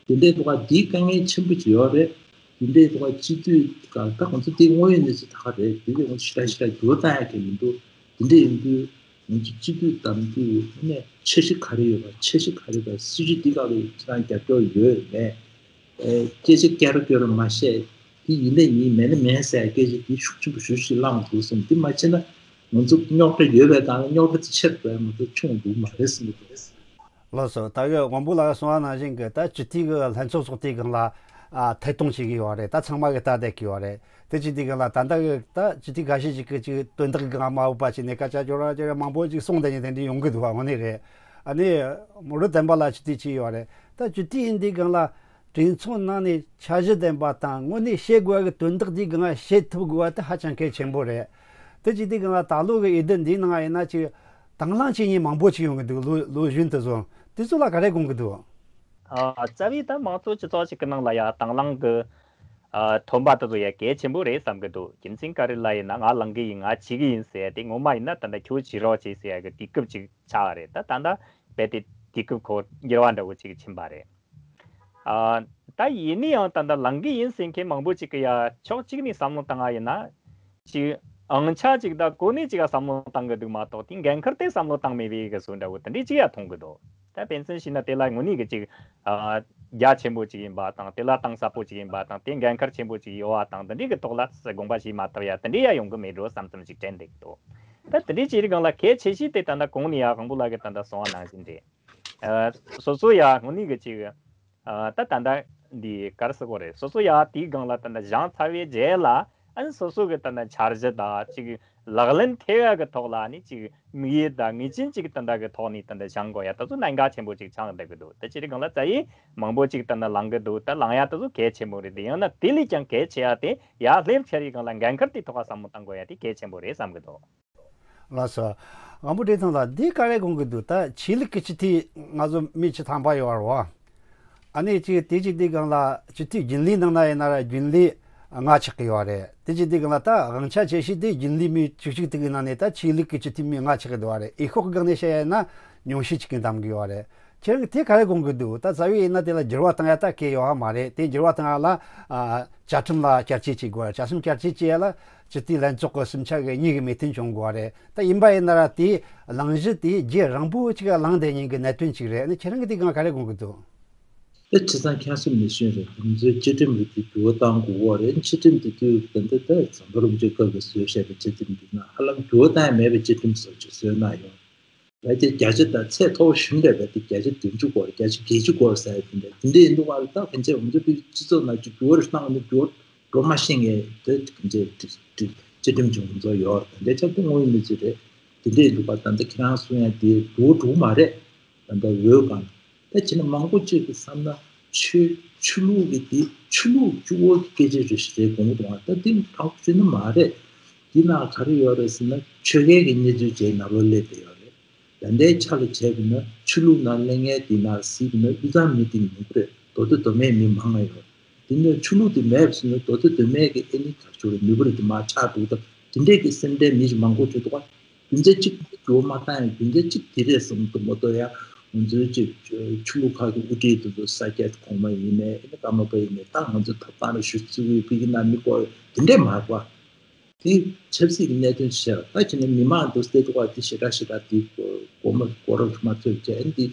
དེ་འདྲའི་འདུག་ཨ། འདི་དཀའ་ངལ་ཆེན་པོ་ཅིག་ཡོད་རེད། དེ་འདྲའི་འདུག་ཨ། སྤྱི་འཐུས་ག་ད་ང་ཚོ་དེ་དངོས་ཡོད་གནས་ཚུལ་ད་ག་རེད། དེ་དེ་ང་ཚོ་ཞེ་དྲག་ཞེ་དྲག་འགྱུར་བ་གཏོང་ཡ་གི་མི་འདུག་དེ་འདྲ་ཡིན་དུས་ང་ཚོ་སྤྱི་འཐུས་བདམས་དུས་ནས་འཆར་གཞི་ག་རེ་ཡོད་པ། འཆར་གཞི་ག་རེ་དང་སྲིད་ཇུས་འདི་ག་ལ་ཁྱེད་རང་རྒྱབ་སྐྱོར་ཡོད་མེད། ཨེ། སྐད་ཆ་སྐྱོ་ར་སྐྱོ་ར་མ་བཤད། དེ་ཡིན་ན་ཡིན་མེད་ན་མེད་ཟེར་སྐད་ཆ་དེ་ཤུགས་ཆེན་པོ་ཞེ་པོ་ཅིག་བསླངས་འདུག་གསུངས། དེ་མ་བྱས་ན་ང་ཚོ་རྙོག་དྲ་ཡོད་པའི་སྒང་ལ་རྙོག་དྲ་དེ་ཆེར་འགྲོ་ཡ་མ་གཏོགས་ཆུང་འགྲོ་གི་མ་རེད་གསུངས་འདུག་ལགས་སོ། ད་གི་དབང་པོ་ལགས་གསུངས་པ་ནང་བཞིན་གི་ད་སྤྱི་འཐུས་ཀྱི་ལྷན་ཚོགས་ཚོགས་དུས་སྒང་ལ་ཨ་ཐད་གཏོང་བྱེད་ཀྱི་ཡོད་རེད། ད་ཚང་མ་གི་ལྟ་བསྡད་ཀྱི་ཡོད་རེད། དེ་བྱེད་དུས་སྒང་ལ་ད་ལྟ་གི་ད་སྤྱི་འཐུས་ཁ་ཤས་ཅིག་གི་ཅིག་དོན་དག་གི་སྒང་མ་འོས་པ་བྱས་ནས་སྐད་ཆ་སྐྱོ་ར་སྐྱོ་ར་མང་པོ་ཅིག་གསུངས་བསྡད་མཁན་དེ་འདྲ་ཡོང་གི་འདུག་བ། དངོས་གནས་རེད། ཨ་ནི་མུ་རུ་བདེན་པ་ལ་སྤྱི་འཐུས་ཅིག་ཡོད་རེད། ད་སྤྱི་འཐུས་ཡིན་དུས་སྒང་ལ་གྲོས་ཚོགས་ནང་ནས་འཆར་གཞི་ལྡན་པ་དང་དངོས་གནས་བཤད་དགོས་ཀྱི་དོན་དག་དེའི་སྒང་བཤད་ཐུབ་དགོས་པ་དེ་ཧ་ཅང་གལ་ཆེན་པོ་རེད། དེ་བྱེད་དུས་སྒང་ལ་ད་ལོ་གི་འོས་བསྡུ་འདིའི་ནང་ཡིན་ན་ཅིག་དང་བླངས་བྱེད་མཁན་མང་པོ་ཅིག་ཡོང་གི་འདུག་ལོ་ལོ་གཞོན་དེ་ཚོ། དེ་ཚོ་ལ་ག་རེ་དགོངས་ཀྱི་འདུག་ཨ། རྩ་བའི་ད་དམངས་གཙོ་སྤྱི་ཚོགས་ཤིག་གི་ནང་ལ་ཡ་དང་བླངས་ཀྱི་ཨ་ཐོན་པ་དེ་ཚོ་ཡ་གལ་ཆེན་པོ་རེད་བསམ་གྱི་འདུག་རྒྱུ་མཚན་ག་རེ་ལབ་ཡིན་ན་ང་བླངས་ཀྱི་ཡིན། ང་བྱེད་ཀྱི་ཡིན་ཟེར་ཡ་དེ་ངོ་མ་ཡིན་ན་ད་ལྟ་ཁྱོད་བྱེད་རོགས་བྱེད་ཟེར་ཡ་གི་དུས་སྐབས་ཅིག་ཆགས་པ་རེད། ད་ད་ལྟ་རྦད་དེ་དུས་སྐབས་ཁོ་འགྱུར་བ་འདྲ་བོ་ཅིག་ཕྱིན་པ་རེད། ཨ། ད་ཡིན་ན་ཡང་ད་ལྟ་བླངས་ཀྱི་ཡིན་ཟེར་མཁན་མང་པོ་ཅིག་གི་ཡ་ཕྱོགས་གཅིག་ནས་བསམ་བློ་བཏང་བ་ཡིན་ན། ཅིག་ཨང་ཆ་ཅིག་དང་གོ་གནས་ཅིག་ག་བསམ་བློ་བཏང་གི་འདུག་མ་གཏོགས་དེ་འགན་ཁུར་དེ་བསམ་བློ་བཏང་མེད་པའི་གི་བཟོ་འདྲ་བོ་དེ་འདྲའི་ཅིག་ཡ་མཐོང་གི་འདུག་ད་དཔེ་མཚོན་བྱས་ན་དེ་ལ་དངོས་གནས་གི་ཅིག་ཨ་རྒྱ་ཆེན་པོ་ཅིག་ཡིན་པ་དང་། དེ་ལ་གཏིང་ཟབ་པོ་ཅིག་ཡིན་པ་དང་། དེ་འགན་ཁུར་ཆེན་པོ་ཅིག་ཡོད་པ་དང་། དེ་འདྲའི་གི་ཐོག་ལ་དགོངས་པ་བཞེས་མ་ཐུབ་ཡ་དེ་འདྲའི་ཡ་ཡོང་གི་མེད་འགྲོ་བསམ་བསམ་ཅིག་དྲན་བསྡད་ཀྱི་འདུག་ད་དེ་འདྲའི་ཅིག་རིགས་སྒང་ལ་གལ་ཆེ་ཤོས་དེ་ད་ལྟ་གོང་ནས་ཡ་དབང་པོ་ལགས་ཀྱིས་ད་ལྟ་གསུངས་པ་ནང་བཞིན་རེད། ཨ། སོ་སོ་ཡ་དངོས་གནས་གི་ཅིག་ཨ། ད་ད་ལྟ་འདི་ག་རེ་ཟེར་དགོས་རེད། སོ་སོ་ཡ་དེའི་སྒང་ལ་ད་ལྟ་བཞེངས་ཚར་བའི་རྗེས་ལ་ ཨ་ནི་སོ་སོ་གི་ད་ལྟ་འཆར་གཞི་དང་ཅིག་ལག་ལེན་ཐེབས་ཡ་གི་ཐོག་ལ་ནི་ཅིག་དམིགས་ཡུལ་དང་ངེས་ཅན་ཅིག་ད་ལྟ་གི་ཐོག་ནས་ད་ལྟ་བཞེངས་དགོས་ཡ་ད་ཚོ་གནད་འགག་ཆེན་པོ་ཅིག་ཆགས་བསྡད་གི་འདུག་ད་ཅི་རིགས་གང་ལ་ཙ་ཡིས་མང་པོ་ཅིག་ད་ལྟ་ལངས་གི་འདུག་ད་ལངས་ཡ་ད་ཚོ་གལ་ཆེན་པོ་རེད། དེ་ཡང་ན་དེ་ལས་ཀྱང་གལ་ཆེ་ཡ་དེ་ཡར་སླེབས་ཚར་རིགས་གང་ལ་འགན་ཁུར་དེ་ཐོག་ལ་བསམ་བློ་བཏང་དགོས་ཡ་དེ་གལ་ཆེན་པོ་རེད་བསམ་གི་འདུག་ལགས་སོ། དབང་པོ་བཀྲས་མཐོང་ལགས་འདི་ག་རེ་དགོངས་ཀྱི་འདུག་ད་ཆོས་ལུགས་ཀྱི་སྤྱི་འཐུས་ང་ཚོ་མི་བཅུ་ཐམ་པ་ཡོད་རེད་བ། ཨ་ནི་ཅིག་དེ་ཅིག་དེ་སྒང་ལ་སྤྱི་འཐུས་རྒྱུན་ལས་ནང་ན་ཡིན་ན་ར་རྒྱུན་ལས་ལྔ་ཆགས་ཀྱི་ཡོད་རེད། དེ་ཅིག་དེ་སྒང་ལ་ད་དབང་ཆ་ཆེ་ཤོས་དེ་རྒྱུན་ལས་མི་བཅུ་གཅིག་དེ་གི་ནང་ནས་ད་ཆོས་ལུགས་ཀྱི་སྤྱི་འཐུས་མི་ལྔ་ཆགས་ཀྱི་འདུག་བ་རེད། འོས་ཤོག་གི་སྒང་ནས་བཤད་ཡ་ཡིན་ན་ཉུང་ཤས་ཅིག་གིས་འདེམས་ཀྱི་ཡོད་རེད། ཁྱེད་རང་གིས་དེ་ག་རེ་དགོངས་ཀྱི་འདུག་ད་རྩ་བའི་ཡིན་ན་དེ་ལ་འགྱུར་བ་བཏང་ཡ་ད་གལ་ཡོད་ཧ་མ་རེད། དེ་འགྱུར་བ་བཏང་ཡ་ལ་ཨ་བཅའ་ཁྲིམས་ལ་བསྐྱར་བཅོས་བྱེད་དགོས་རེད། བཅའ་ཁྲིམས་བསྐྱར་བཅོས་བྱེད་ཡ་ལ་སྤྱི་འཐུས་ལྷན་ཚོགས་ཀྱི་སུམ་ཆ་གི་གཉིས་ཀྱི་མོས་མཐུན་བྱུང་དགོས་རེད། ད་ཡིན་པ་ཡིན་ན་ར་དེའི་གླེང་གཞི་དེ་རྒྱུན་རིང་པོ་ཅིག་གླེང་བསྡད་མཁན་གྱི་གནད་དོན་ཅིག་རེད། ཨ་ནི་ཁྱེད་རང་གིས་དེ་སྒང་ག་རེ་དགོངས་ཀྱི་འདུག་དེ་བྱས་ཙང་ཁྱད་གསོད་མི་ཤེས་རེད། ང་ཚོའི་བཅའ་ཁྲིམས་རིགས་དེ་འགྱུར་བ་གཏང་དགོས་པ་རེད། བཅའ་ཁྲིམས་དེ་དུས་ད་ལྟ་ད་འཛམ་བུ་རིམ་གྱི་སྐབས་ཀྱི་བཟོས་བཞག་པའི་བཅའ་ཁྲིམས་འདི་ན་ཧ་ལམ་འགྱུར་བ་གཏང་ཡ་མེད་པའི་བཅའ་ཁྲིམས་བཟོ་ཅིག་བཟོས་གནང་ཡོད། བརྒྱ་ཆ་བརྒྱ་ཆ་དང་ཚད་མཐོ་བོ་ཞིག་འདྲ་བས་དེ་བརྒྱ་ཆ་བདུན་ཅུ་སྐོར་བརྒྱ་ཆ་བརྒྱད་ཅུ་སྐོར་ཟེར་དེ་འདྲ་དེ་འདྲ་ཡིན་འདུག་བ། ད་ཕན་ཆད་ང་ཚོ་སྤྱི་ཚོགས་ནང་ཅིག་འགྱུར་བ་རེ་བཏང་ནས་འགྱུར་བ་འགྲོ་མ་ཤེས་མཁན་དེ་ཕན་ཆད་བཅའ་ཁྲིམས་ཀྱི་ང་ཚོ་ཡོད་རེད། དེ་འདྲ་ཆགས་དུས་དངོས་ཡོད་གནས་ཚུལ་རེད། དེ་འདྲ་ཡིན་འདུག་བ། ད་ལྟ་ཁྱེད་རང་གསུང་ཡ་དེ་འགྲོ་འགྲོ་མ་རེད། ད་ལྟ་འོས་གང་ད་བྱས་ན་མང་པོ་ཅིག་གིས་བསམ་ན་ཆོས་ཆོས་ལུགས་ཀྱི་དེ་ཆོས་ལུགས་གཅིག་པོ་གི་སྐད་ཆ་རེ་ཞིག་རེད་དགོངས་འདུག་བ། ད་དེ་དྲང་པོ་བཤད་ན་མ་རེད། དེ་ན་ག་རེ་ཡོད་རེད་ཟེར་ན་ཆོལ་ཁའི་གི་གནས་ཚུལ་བྱས་ནང་ལོགས་སླེབས་བསྡད་ཡོད་རེད། ད་ལྟའི་ཆ་ལ་བྱས་པ་ན་ཆོས་ལུགས་ནང་སླེབས་མཁན་དེ་ན་གཟིགས་པ་ན་དབུས་གཙང་མི་དེ་ཉུང་པོ་རེད། མདོ་སྟོད་མདོ་སྨད་མི་མང་ང་ཡོད། དེ་ནས་ཆོས་ལུགས་དེ་མེད་པ་སོང་ན་མདོ་སྟོད་མདོ་སྨད་ཀྱི་ཨེ་ནི་ག་ཚོད་རེད་ནུས་པ་རེད་དེ་མར་ཆག་འགྲོ་གི་འདུག་དེ་འདྲས་ཀྱི་སེམས་ཁྲལ་མི་ཞིག་མང་པོ་བྱེད་འདུག་ག་རྒྱུ་མཚན་གཅིག་འགྱུར་བ་མ་བཏང་ཡང་རྒྱུ་མཚན་གཅིག་དེ་རེད་བསམ་འདུག་མ་གཏོགས་ཡང་ང་ཚོའི་ཅིག་ཆོས་ལུགས་ཁག་གི་དབུ་ཁྲིད་དེ་ཚོ་ས་སྐྱ་གོང་མ་ཡིན་ནའི་ཨེ་ནི་ཀརྨ་པ་ཡིན་ནའི་ད་ང་ཚོ་ཐབ་ཚང་ལ་ཞུ་རྩིས་དབུས་ཕ་གི་ནང་མི་སྐོར་དེ་འདྲས་མ་རེད་པ། དེ་ཆབ་སྲིད་ཀྱི་གནད་དོན་ཞིག་ད་ཁྱེད་ནི་མི་མང་དུ་སྟེ་འདུག་པ་དེ་ཞེ་དྲག་ཞེ་དྲག་དེ་གོ་མ་གོ་རབས་མ་ཚོད་ཀྱི་ཨ་ནི་དེ་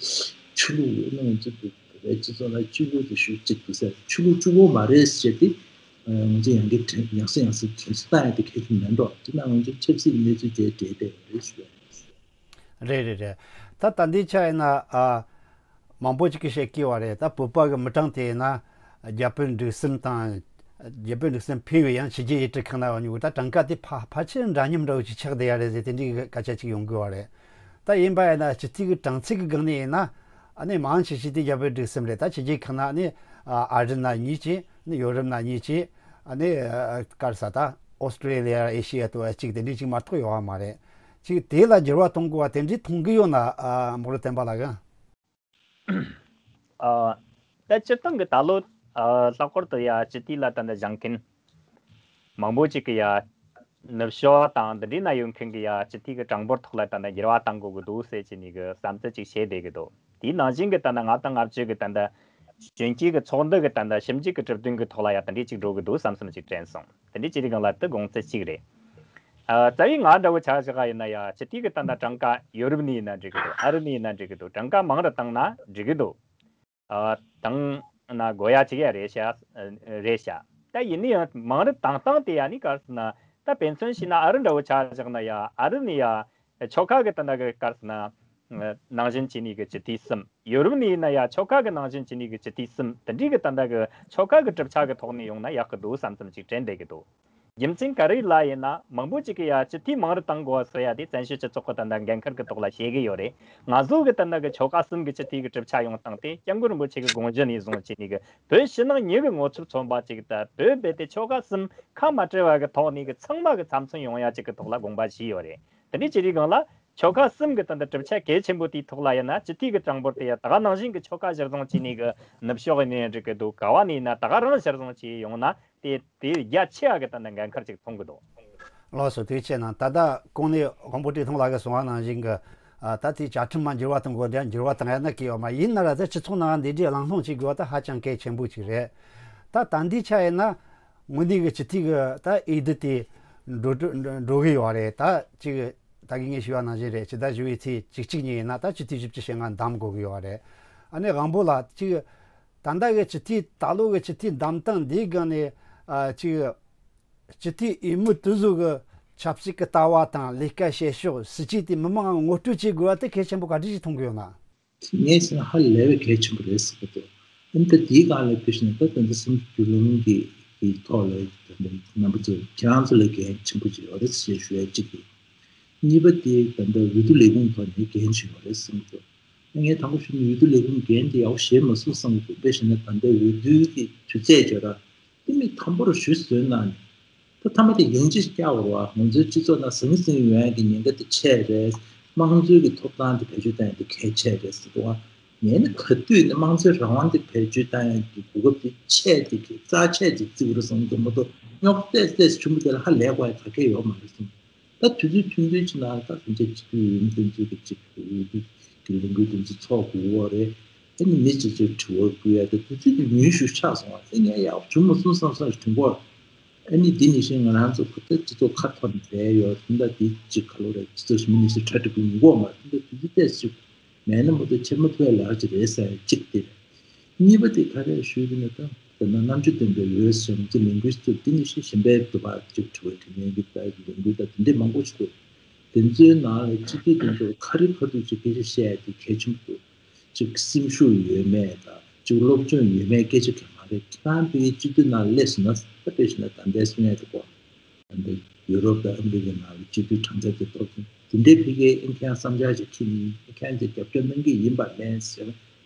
ཆོས་ལུགས་ཡོད་ན་ང་ཚོ་བོད་པའི་སྤྱི་ཚོགས་ལ་གཅིག་པུ་དེ་ཞུ་གཅིག་ཏུ་ཟེར་ཆོས་ལུགས་གཅིག་པོ་མ་རེད་ཟེར་ཏེ་ང་ཚོ་ཡང་གི་དྲན་ཡང་སེ་ཡང་སེ་དྲན་གསོ་བཏང་ཡ་དེ་གལ་ཆེན་མེད་འགྲོ། དེ་ན་ང་ཚོ་ཆབ་སྲིད་ཀྱི་གནས་ཚུལ་བརྗེད་བསྡད་པ་རེད་ཞུ་ཡ་རེད། རེད་རེད་རེད། ད་ད་འདི་ཆ་ཡིན་ན་ཨ། མང་པོ་ཅིག་གིས་བཤད་ཀྱི་བ་རེད། ད་བོད་པ་གི་མི་གྲངས་དེ་ཡིན་ན་རྒྱ་བོད་འབྲུག་གསུམ་དང་། རྒྱ་བོད་འབྲུག་གསུམ་ཕེབས་པའི་ཡང་ཕྱི་རྒྱལ་ཡུལ་གྲུ་ཁག་ན་ཡོང་མྱོང་གི་ད་གྲངས་ཀ་དེ་ཕ་ཕལ་ཆེར་འདྲ་མཉམ་འདྲ་བོ་ཅིག་ཆགས་བསྡད་ཡ་རེད་ཟེར་དེ་འདྲའི་སྐད་ཆ་ཅིག་ཡོང་གི་བ་རེད། ད་ཡིན་པ་ཡིན་ན་སྤྱི་འཐུས་ཀྱི་གྲངས་ཚད་ཀྱི་སྒང་ནས་ཡིན་ན་ཨ་ནི་མང་ཆེ་ཤོས་དེ་རྒྱ་བོད་འབྲུག་གསུམ་རེད། ད་ཕྱི་རྒྱལ་ཁག་ན་ཨ་ནི་ཨ་རི་ན་གཉིས་ཅིག་ཨ་ནི་ཡོ་རོབ་ན་གཉིས་ཅིག་ཨ་ནི་ཨ་ག་རེ་ཟེར་ད་ཨོ་སི་ཀྲི་ལི་ཡ་ཨེ་ཤི་ཡ་དུ་བ་གཅིག་དེ་འདྲའི་ཅིག་མ་གཏོགས་ཡོད་བ་མ་རེད། ཅིག་དེ་ལ་འགྱུར་བ་གཏོང་དགོས་བ་དེ་འདྲའི་མཐོང་གི་ཡོད་ན་ཨ་མོག་རུ་བསྟན་པ་ལགས། ཨ། ད་སྤྱིར་བཏང་གི་ད་ལོ། ཨ། ལྷག་པར་དུ་ཡ་སྤྱི་འཐུས་ལ་ད་ལྟ་བཞེངས་མཁན། མང་པོ་ཅིག་གི་ཡ། ནུབ་ཕྱོགས་དང་འདི་འདྲའི་ན་ཡོད་མཁན་གི་ཡ་སྤྱི་འཐུས་ཀྱི་གྲངས་འབོར་ཐོག་ལ་ད་ལྟ་འགྱུར་བ་གཏང་དགོས་ཀྱི་འདུག་ཟེར་བྱས་ནས་གི་བསམ་ཚུལ་ཅིག་བཤད་བསྡད་ཀྱི་འདུག་དེའི་ནང་བཞིན་གི་ད་ལྟ་ལྔ་དང་ལྔ་བཅུ་གི་ད་ལྟ། གཞོན་སྐྱེས་ཀྱི་ཚོགས་འདུ་གི་ད་ལྟ་ཞིབ་འཇུག་གི་གྲུབ་དོན་གི་ཐོག་ལ་ཡ་དེ་འདྲའི་ཅིག་འགྲོ་གི་འདུག་བསམ་བསམ་ཅིག་དྲན་སོང་། དེ་འདྲའི་ཅི་རིགས་སྒང་ལ་དེ་དགོངས་ཚུལ་གཅིག་རེད། ཨ། རྩ་བའི་ང་འདྲ་བོ་ཆ་བཞག་ཡིན་ན་ཡ་སྤྱི་འཐུས་ཀྱི་ད་ལྟ་གྲངས་ཀ་ཡོ་རོབ་ནས་ཡིན་ན་འགྲིག་གི་འདུག་ཨ་རི་ནས་ཡིན་ན་འགྲིག་གི་འདུག་གྲངས་ཀ་མང་རུ་བཏང་ན་འགྲིག་གི་འདུག་ཨ། བཏང་ན་དགོས་ཡ་ཅིག་ཡ་རེད་ཤག་རེད་ཤག་ད་ཡིན་ན་ཡང་མང་རུ་བཏང་སྟངས་དེ་ཡ་ནི་ག་རེ་ཟེར་ན་ད་དཔེ་མཚོན་བྱས་ན་ཨ་རི་འདྲ་བོ་ཆ་བཞག་ན་ཡ་ཨ་རི་ནས་ཡ། ཆོལ་ཁ་གི་ད་ལྟ་གི་ག་རེ་ཟེར་ན། ནང་བཞིན་བྱས་ནས་གི་སྤྱི་འཐུས་གསུམ། ཡོ་རོབ་ནས་ཡིན་ན་ཡ་ཆོལ་ཁ་གི་ནང་བཞིན་བྱས་ནས་གི་སྤྱི་འཐུས་གསུམ་དེ་འདྲའི་གི་ད་ལྟ་གི་ཆོལ་ཁ་གི་གྲུབ་ཆ་གི་ཐོག་ནས་ཡོང་ན་ཡག་གི་འདུག་བསམ་བསམ་ཅིག་དྲན་བསྡད་ཀྱི་འདུག་རྒྱུ་མཚན་ག་རེ་ལ་ཡིན་ན་མང་པོ་ཅིག་གིས་ཡ་སྤྱི་འཐུས་མང་རུ་བཏང་དགོས་ཟེར་ཡ་དེ་བཙན་བྱོལ་སྤྱི་ཚོགས་ཀྱི་ད་ལྟ་འགན་ཁུར་གི་ཐོག་ལ་བཤད་གི་ཡོད་རེད། ང་ཚོ་གི་ད་ལྟ་གི་ཆོལ་ཁ་གསུམ་གི་སྤྱི་འཐུས་གི་གྲུབ་ཆ་ཡོང་སྟངས་དེ་སྐྱབས་མགོན་རིན་པོ་ཆེ་གི་དགོངས་གཞི་ནས་བཟུང་བྱས་ནས་གི་བོད་ཕྱི་ནང་གཉིས་གི་ངོ་ཚབ་མཚོན་པ་ཅིག་ད་བོད་རྦད་དེ་ཆོལ་ཁ་གསུམ་ཁ་མ་བྲལ་བ་གི་ཐོག་ནས་གི་ཚང་མ་གི་ཚབ་མཚོན་ཡོང་ཡ་ཅིག་གི་ཐོག་ལ་དགོངས་པ་བཞེས་ཡོད་རེད། དེ་འདྲའི་ཅི་རིགས་སྒང་ལ་ཆོལ་ཁ་གསུམ་གི་ད་ལྟ་གྲུབ་ཆ་གལ་ཆེན་པོ་དེའི་ཐོག་ལ་ཡིན་ན་སྤྱི་འཐུས་ཀྱི་གྲངས་འབོར་དེ་ཡ་ད་ག་ནང་བཞིན་གྱི་ཆོལ་ཁ་གཞིར་བཟུང་བྱས་ནས་གི་ནུབ་ཕྱོགས་ནས་འགྲིག་གི་འདུག་ག་བ་ནས་ཡིན་ན་ད་ག་རང་གཞིར་བཟུང་བྱས་ཡོང་ན་དེ་དེ་རྒྱ་ཆེ་བ་གི་ད་ལྟ་འགན་ཁུར་ཅིག་མཐོང་གི་འདུག་ལགས་སོ། དེ་བྱས་ན་ད་ལྟ་གོང་ནས་དབང་པོ་བཀྲས་མཐོང་ལགས་ཀྱིས་གསུངས་པ་ནང་བཞིན་གྱི་ཨ་ད་དེ་བཅའ་ཁྲིམས་མ་འགྱུར་བ་གཏོང་དགོས་དེ་འགྱུར་བ་བཏང་ཡ་ན་གི་ཡོད་མ་ཡིན་ན་ར་ད་སྤྱི་ཚོགས་ནང་འདི་འདྲའི་གླེང་སློང་བྱེད་དགོས་པ་ད་ཧ་ཅང་གལ་ཆེན་པོ་ཅིག་རེད། ད་ད་འདི་ཆ་ཡིན་ན་དངོས་གནས་ཀྱི་སྤྱི་འཐུས་ཀྱི་ད་འོས་བསྡུ་དེ་འགྲོ་འགྲོ་འགྲོ་གི་ཡོད་རེད། ད་ཅིག་ད་གིན་ངས་ཞུས་པ་ནང་བཞིན་རེད། ཕྱི་ཟླ་བཞི་པའི་ཚེས་བཅུ་གཅིག་ཉིན་ཡིན་ན་ད་སྤྱི་འཐུས་བཞི་བཅུ་ཞེ་ལྔ་འདེམས་དགོས་ཀྱི་ཡོད་རེད། ཨ་ནི་དབང་པོ་ལགས་ཅིག་ད་ལྟ་གི་སྤྱི་འཐུས་ད་ལོ་གི་སྤྱི་འཐུས་འདེམས་སྟངས་འདིའི་སྒང་ནས་ཨ་ཅིག་སྤྱི་འཐུས་འོས་མི་དེ་ཚོ་གི་ཆབ་སྲིད་ཀྱི་ལྟ་བ་དང་ལས་ཀ་བྱེད་ཕྱོགས་སྲིད་ཇུས་དེ་མི་མང་ངོ་སྤྲོད་བྱེད་དགོས་པ་དེ་གལ་ཆེན་པོ་ག་འདྲ་ཞིག་མཐོང་གི་ཡོད་ན། ངས་བྱས་ན་ཧ་ལས་པའི་གལ་ཆེན་པོ་རེད་ཟེར་གི་འདུག་ཨ་ནི་ད་དེའི་སྒང་ལ་ཕེབས་ཤིང་ད་ད་ལྟ་སེམས་ཀྱི་རྒྱུས་ལོན་གྱི་ གི་ཐོག་ལ་ད་ལྟ་རྣམ་པ་ཚོས་ཁྱེད་རང་ཚོ་ལ་འགན་ཆེན་པོ་ཅིག་ཡོད་རེད་ཞེས་ཞུ་ཡ་གཅིག་རེད། གཉིས་པ་དེ་ད་ལྟ་འོས་བསྡུ་ལས་ཁུངས་ཐོག་ནས་འགན་ཞིག་ཡོད་རེད་གསུངས་འདུག་ངས་དང་པོ་ཞུས་ན་འོས་བསྡུ་ལས་ཁུངས་འགན་དེ་ཡག་པོ་བཞེས་མ་སོང་བསམ་གྱི་འདུག་དཔེ་བཞག་ན་ད་ལྟ་འོས་བསྡུ་གི་དུས་ཚོད་བརྗོད་ར་དེ་མི་དམ་པོར་ཞུས་ཟོན་གནང་ནས། ད་མཐའ་མ་དེ་ཡང་ཅིག་བསྐྱར་བར་བ་ང་ཚོའི་སྤྱི་ཚོགས་ནང་ཟང་ཟིང་ཡོང་ཡ་གི་ཉེན་ཁ་དེ་ཆེ་རེད། དམངས་གཙོའི་གི་ཐོབ་ཐང་དེ་བེད་སྤྱོད་བཏང་ཡ་དེ་གལ་ཆེ་རེད་ཟེར་འདུག་བ། ངས་ནི་ག་དུས་ནས་དམངས་གཙོའི་རང་དབང་དེ་བེད་སྤྱོད་བཏང་ཡ་གི་གོ་སྐབས་དེ་ཆེ་དེ་གི་རྩ་ཆེ་དེ་བརྩི་བ་རེད་བསམ་གྱི་མ་གཏོགས་རྙོག་དྲ་ཏོག་ཙམ་ཆེན་པོ་དེ་ལ་ཧ་ལས་དགོས་ཡ་ག་གེ་ཡོད་མ་རེད་བསམ། ད་དུས་ཚོད་ཐུང་ཐུང་ཅིག་ནང་ད་དེ་འདྲའི་སྤྱི་འཐུས་འོས་མི་དེ་ཚོའི་གི་ཅིག་འོས་བསྡུ་གི་ལས་འགུལ་དེ་ཚོ་ཚོགས་དགོས་པ་རེད། ཨ་ནི་མི་གཅིག་གཅིག་དྲི་བ་བསྐུར་ཡ་དེ་དུས་ཚོད་ཀྱི་ཉུང་ཤོས་ཆགས་སོང་བ་དེ་ངས་ཡག་བྱུང་མ་སོང་བསམ་བསམ་དྲན་གོ། ཨ་ནི་དེ་ནི་བཞིན་ང་རང་ཚོ་ཁོ་ཐག་སྤྱི་ཚོགས་ཁ་ཐོར་ནས་བསྡད་ཡོད་དེ་འདྲ་དེ་གཅིག་ག་ལོ་རེད་སྤྱི་ཚོགས་ཞིག་མི་ནི་ཞིག་གྲ་སྒྲིག་པོ་ཡིན་གོ་མ་དེ་འདྲ་དུས་ཚོད་ཏོག་ཙམ་མེད་ན་མ་གཏོགས་ཆེ་མ་ཐུབ་ཡ་ལག་ཅིག་རེད་ཟེར་ཡ་གཅིག་དེ་རེད། གཉིས་པ་དེ་ག་རེ་ཞུས་ཀྱི་ན་ད་ད་ན་རྣམ་དཔྱོད་ལྡན་པའི་འོས་ཟེར་ང་ཚོ་ལས་འགུལ་ཚོས་དེ་ནི་ཞིག་གཞན་པའི་འདུ་བ་གཅིག་དྲི་བ་དྲི་ལན་གྱི་ད་ལས་འགུལ་ད་དེ་འདྲས་མང་པོ་ཞིག་འདུག་དེ་ཚོའི་ནང་ལ་སྤྱི་འཐུས་དེ་ཚོ་ཁ་རི་ཁ་ཐུག་ཅིག་སྐད་ཆ་བཤད་ཡ་དེ་གལ་ཆེན་པོ་འདུག་ཅིག་སེམས་ཤུགས་ཡོད་མེད་དང་ཅིག་སློབ་སྦྱོང་ཡོད་མེད་སྐད་ཆ་གང་མ་རེད། ཁྱེད་རང་ཕ་གིའི་སྤྱི་འཐུས་ནང་སླེབས་སོང་ན་ད་དཔེ་བཞག་ན་ད་ལྟའི་གསུང་ཡ་དེ་གོ་ད་ལྟ་ཡུ་རོབ་དང་ཨ་མི་རི་ཀའི་ནང་ལ་སྤྱི་འཐུས་གྲངས་ཚད་དེ་གཏོར་སོང་དེ་འདྲའི་ཕ་གིའི་ཨིན་ཁྱེད་རང་བསམ་འཆར་ཅིག་ཁྱེར་ནས་ཨིན་ཁྱེད་རང་ཚོས་རྒྱབ་སྐྱོར་གནང་གི་ཡིན་པ་མེད་ཟེར་ན།